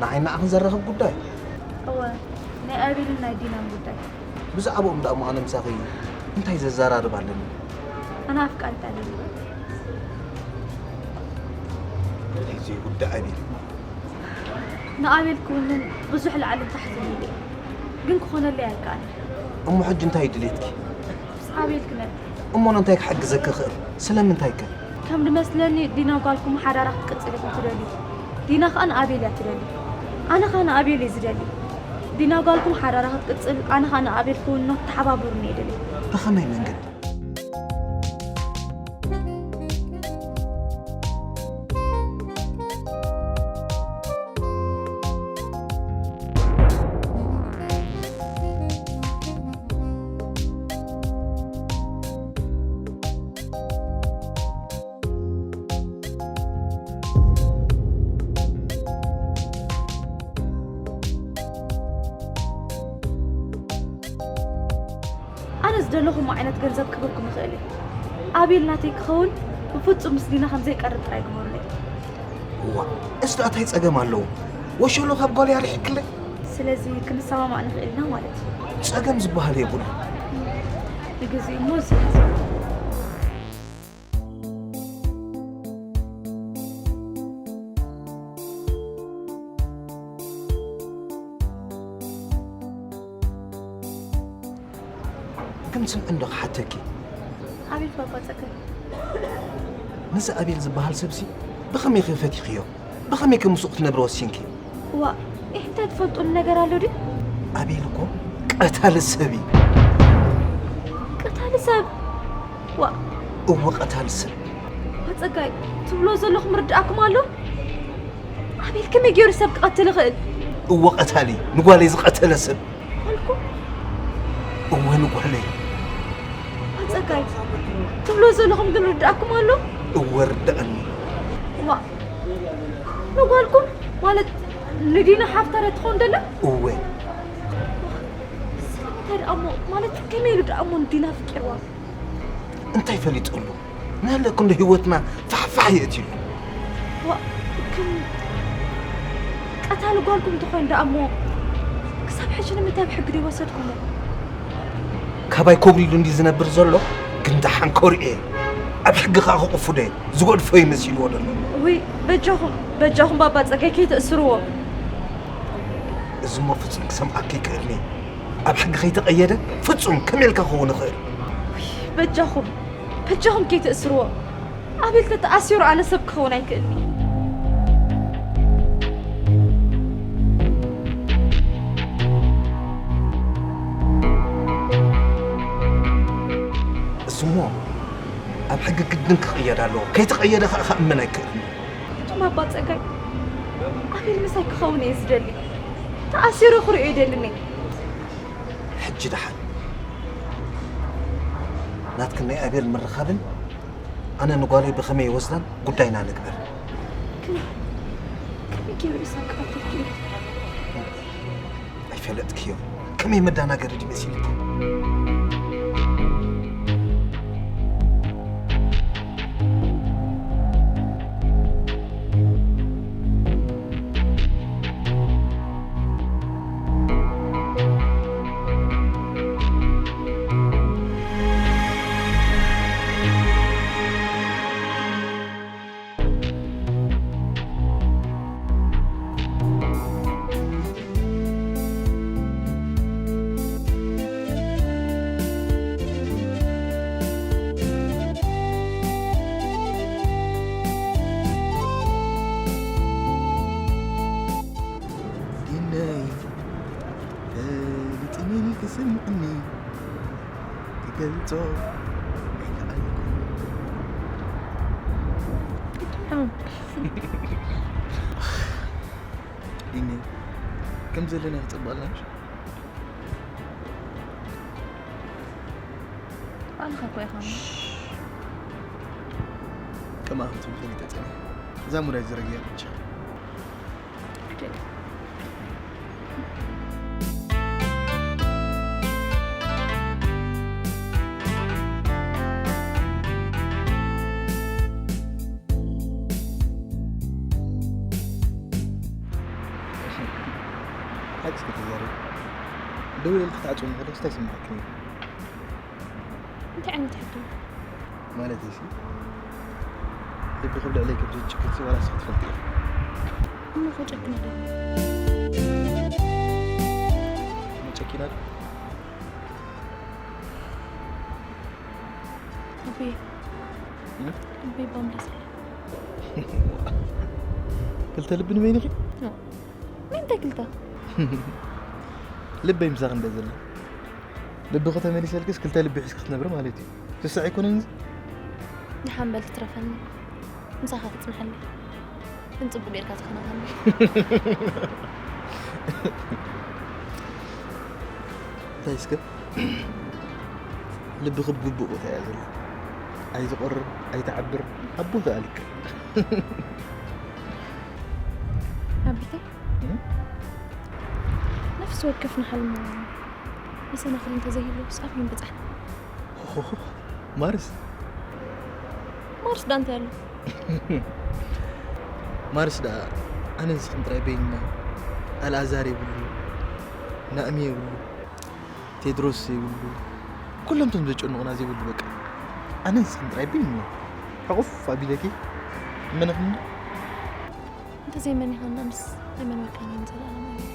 ንዓይን ንዓኽን ዘራኽብ ጉዳይ? እወ፣ ናይ ኣቤልን ናይ ዲናን ጉዳይ። ብዛዕባኦም ደኣ እሞ ኣነ ምሳኺ እንታይ ዘዘራርብ ኣለኒ? ኣነ ኣፍቃሪት ኣቤል እየ። እንታይ ዘይውዳእ ኣቤል? ንኣቤል ክውንን ብዙሕ ላዕልን ታሕትን ኢለ እየ። ግን ክኾነለይ ኣይከኣለን። እሞ ሕጂ እንታይ እዩ ድሌትኪ? ምስ ኣቤል ክነብር። እሞ እንታይ ክሕግዘኪ እኽእል? ስለምንታይ ከ? ከም ዝመስለኒ ዲና ጓልኩም ሓዳራ ክትቅጽል ኢኹም ትደልዩ። ዲና ኸኣ ንኣቤል እያ ትደሊ። ኣነ ኸኣ ንኣቤል እየ ዝደሊ። ዲና ጓልኩም ሓዳራ ክትቅጽል፣ ኣነ ኸኣ ንኣቤል ክውንኖ ተሓባበሩኒ እየ ደልየ። ብኸመይ መንገዲ? ኣነ ዝደለኹሞ ዓይነት ገንዘብ ክህበኩም ይኽእል እየ። ኣቤል ናተይ ክኸውን ብፍጹም ምስ ዲና ከም ዘይቀርብ ጥራይ ግበሩለይ። እዋ፣ እዚ ደኣ እንታይ ጸገም ኣለዎ? ወሸሎ ካብ ጓል ኣርሒቅለይ። ስለዚ ክንሰማማዕ ንኽእል ኢና ማለት እዩ። ጸገም ዝበሃል የብሉን። ንግዜኡ እሞ እዚ ግን ስምዒ እንዶ ክሓተኪ። ኣቤት ባባ ጸጋይ። ነዚ ኣቤል ዝበሃል ሰብሲ ብኸመይ ከ ፈቲኽዮ? ብኸመይ ከ ምስኡ ክትነብሪ ወሲንኪ? ዋ፣ እንታይ ትፈልጡሉ ነገር ኣሎ ድዩ? ኣቤል እኮ ቀታሊ ሰብ እዩ። ቀታሊ ሰብ? ዋ። እወ፣ ቀታሊ ሰብ። ዋ ጸጋይ፣ ትብሎ ዘለኹም ርድኣኩም ኣሎ? ከመይ ገይሩ ሰብ ክቐትል ይኽእል? እወ ቀታሊ፣ ንጓለይ ዝቐተለ ሰብ። ኣልኩ? እወ ንጓለይ። ኣጸጋይ፣ ትብሎ ዘለኹም ግን ርድኣኩም ኣሎ? እወ ርድኣኒ። ዋ፣ ንጓልኩም ማለት ንዲና ሓፍታ ዶ ትኸውን ደላ? እወ። ስለምንታይ ደኣ እሞ፣ ማለት ከመይ ኢሉ ደኣ እሞ ንዲና ኣፍቂርዋ? እንታይ ፈሊጠሉ? ንህለ ክንዶ ህይወትና ፋሕፋሕ የእትሉ። ዋ፣ ግን ቀታሊ ጓልኩም እንተኾይኑ ደኣ እሞ ክሳብ ሕጂ ንምንታይ ብሕጊ ዘይወሰድኩሞ? ካባይ ኮብሊሉ እንዲ ዝነብር ዘሎ ግን ደሓን ከሪኦ እየ። ኣብ ሕጊ ከኣ ክቕፍዶ እየ። ዝገድፎ እዩ መሲልዎ ዘሎ። ውይ፣ በጃኹም፣ በጃኹም ባባ ጸጋይ ከይትእስርዎ። እዚ እሞ ፍጹም ክሰምዓኪ ይክእልኒ። ኣብ ሕጊ ከይተቐየደ ፍጹም ከመይ ኢልካ ክኸውን ይኽእል? ውይ፣ በጃኹም፣ በጃኹም ከይትእስርዎ። ኣቤል ተተኣሲሩ ኣነ ሰብ ክኸውን ኣይክእልኒ። እሱሞ ኣብ ሕጊ ግድን ክቕየድ ኣለዎ። ከይተቐየደ ኸኣ ክእመን ኣይክእልን። እቶም ኣባ ጸጋይ፣ ኣቤል ምሳይ ክኸውን እየ ዝደሊ። ተኣሲሩ ክርእዮ ይደልኒ። ሕጂ ደሓን። ናትክን ናይ ኣቤል ምርኻብን ኣነ ንጓለይ ብኸመይ ይወስዳን ጉዳይና ንግበር። ግን ከመይ ገይሩ ኢሳቅ ክቐትል ክኢሉ? ኣይፈለጥክዮ። ከመይ መዳናገሪ ድዩ መሲልካ? ዲነይ፣ ፈሊጥኒ ክስምዕኒ ክገልጾ ኣይከኣልኩን። ዲነይ፣ ከም ዘለና ክጸብቐልና ምሽ? ባዕልኻ እኮ ኢኻ እሞ። ከማኻ ትብል ፈሊጠ ጸኒሐ። እዛ ሙዳይ ዝረግያ ብቻ። ሓቂ እስከ ተዛረቢ። ደው ኢልኪ ክትዓጽዊ ከለኺ እንታይ ይስምዓኪ ነይሩ? እንታይ ዓይነት ሕቶ? ማለተይሲ፣ ልብኺ ኣብ ልዕለይ ከም ዘይጭክንሲ ዋላ ንስኺ ትፈልጢ ኢኺ። እሞ ከጨክን ዶ? እሞ ጨኪና ዶ? ኣቦይ። እም? ኣቦይ ባምዳስ። ክልተ ልቢ ንመን ኢኺ? ኖ። ምንታይ ክልተ? ልበይ ምሳኺ እንደ ዘሎ። ልብኺ ተመሊሰልክስ ክልተ ልቢ ሒዝኪ ክትነብሪ ማለት እዩ። ትስዕ ኣይኮነን እዚ? ደሓን በል ትረፈኒ። ምሳኻ ትጽንሓለይ። ግን ጽቡቕ ጌርካ ተኸናኸኒ። እንታይ እስከ? ልብኺ ብግቡእ ቦታ እያ ዘላ። ኣይትቆርር፣ ኣይትዓብር፣ ኣብ ቦታኣ ልክዕ። ኣቢተይ? እም? ነፍሲ ወከፍና ሓልና መሰናኽል እንተዘይህልዎስ ኣበይ ምበጻሕና? ሆሆሆ፣ ማርስ? ማርስ ደኣ እንታይ ኣሎ? ማርስ ደኣ ኣነ ንስኽን ጥራይ በይንና፣ ኣልኣዛር የብሉ፣ ናእሚ የብሉ፣ ቴድሮስ የብሉ፣ ኩሎም እቶም ዘጨንቑና ዘይብሉ በቃ። ኣነ ንስኽን ጥራይ በይንና፣ ሕቑፍ ኣቢለኪ፣ እመነኽኒ። እንተዘይመኒኻና ምስ ኣይመንበርካናን ንዘለኣለም ኣሜን።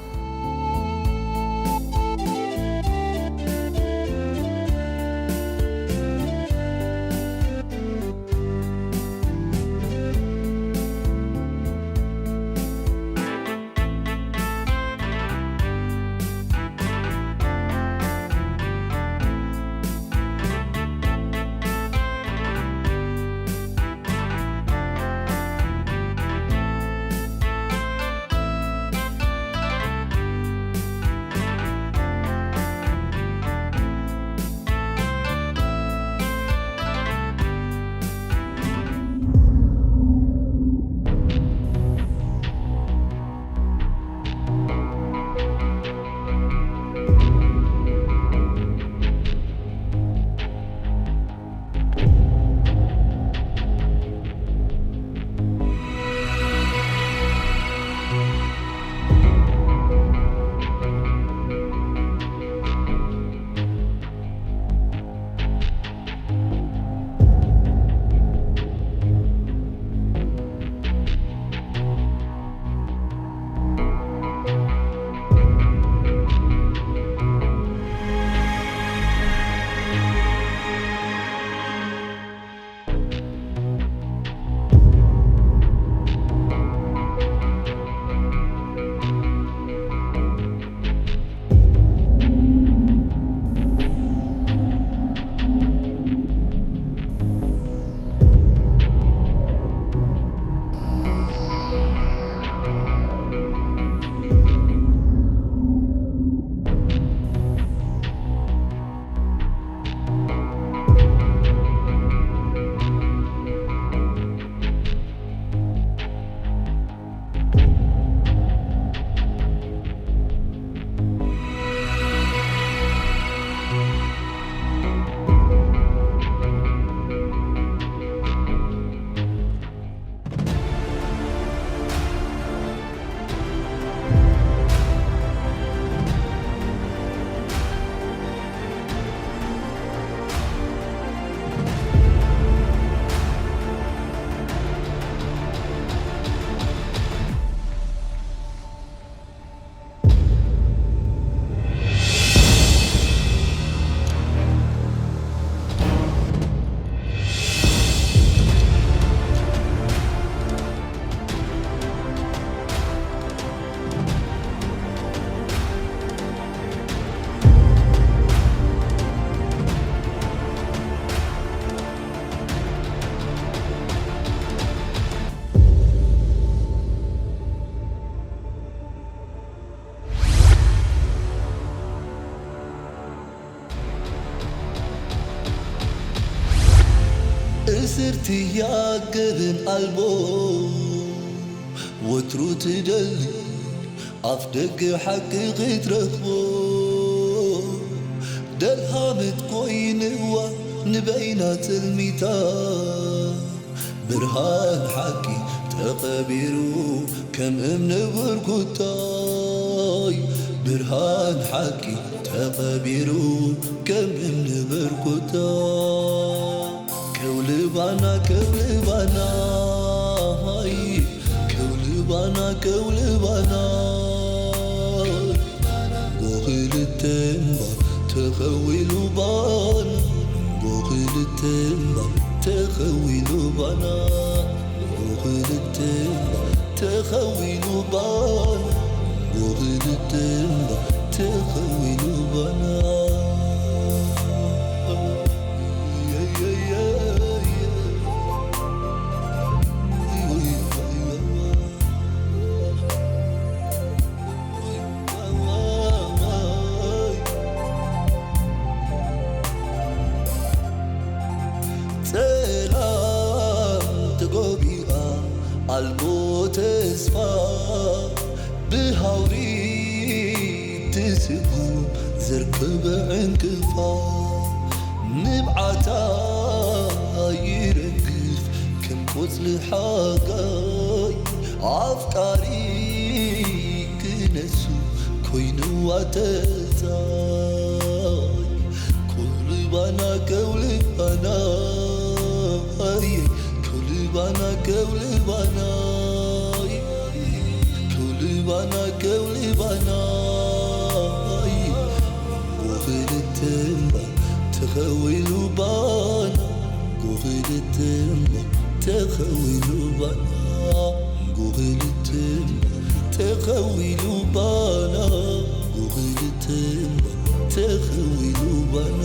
ስርትያ ገበን ኣልቦ ወትሩ ትደሊ ኣፍ ደገ ሓቂ ክትረኽቦ ደልሃመት ኮይንዋ ንበይና ትልሚታ ብርሃን ሓቂ ተቐቢሩ ከም እምኒ ብርኩታይ ብርሃን ሓቂ ተቐቢሩ ከም እምኒ ብርኩታይ ከውልባና ከውልባና ከውልባና ከውልባና ጎኽልተ እምባ ተኸዊሉ ባና ጎኽልተ እምባ ተኸዊሉ ባና ጎኽልተ እምባ ተኸዊሉ ባና ጎኽልተ እምባ ተኸዊሉ ባና ጸላም ተጎቢኣ ኣልቦ ተስፋ ብሃውሪ ትስጉም ዘርከበ ዕንቅፋ ንብዓታ ይረግፍ ከም ቆጽሊ ሓጋይ ኣፍቃሪ ክነሱ ኮይንዋ ተጻይ ከውልባና ከውልባና ከውልባና ከውልባና ከውልባና ከውልባና ጎኽልተ እምባ ተኸዊሉ ባና ጎኽልተ እምባ ተኸዊሉ ባና ጎኽልተ እምባ ተኸዊሉ ባና ጎኽልተ እምባ ተኸዊሉ ባና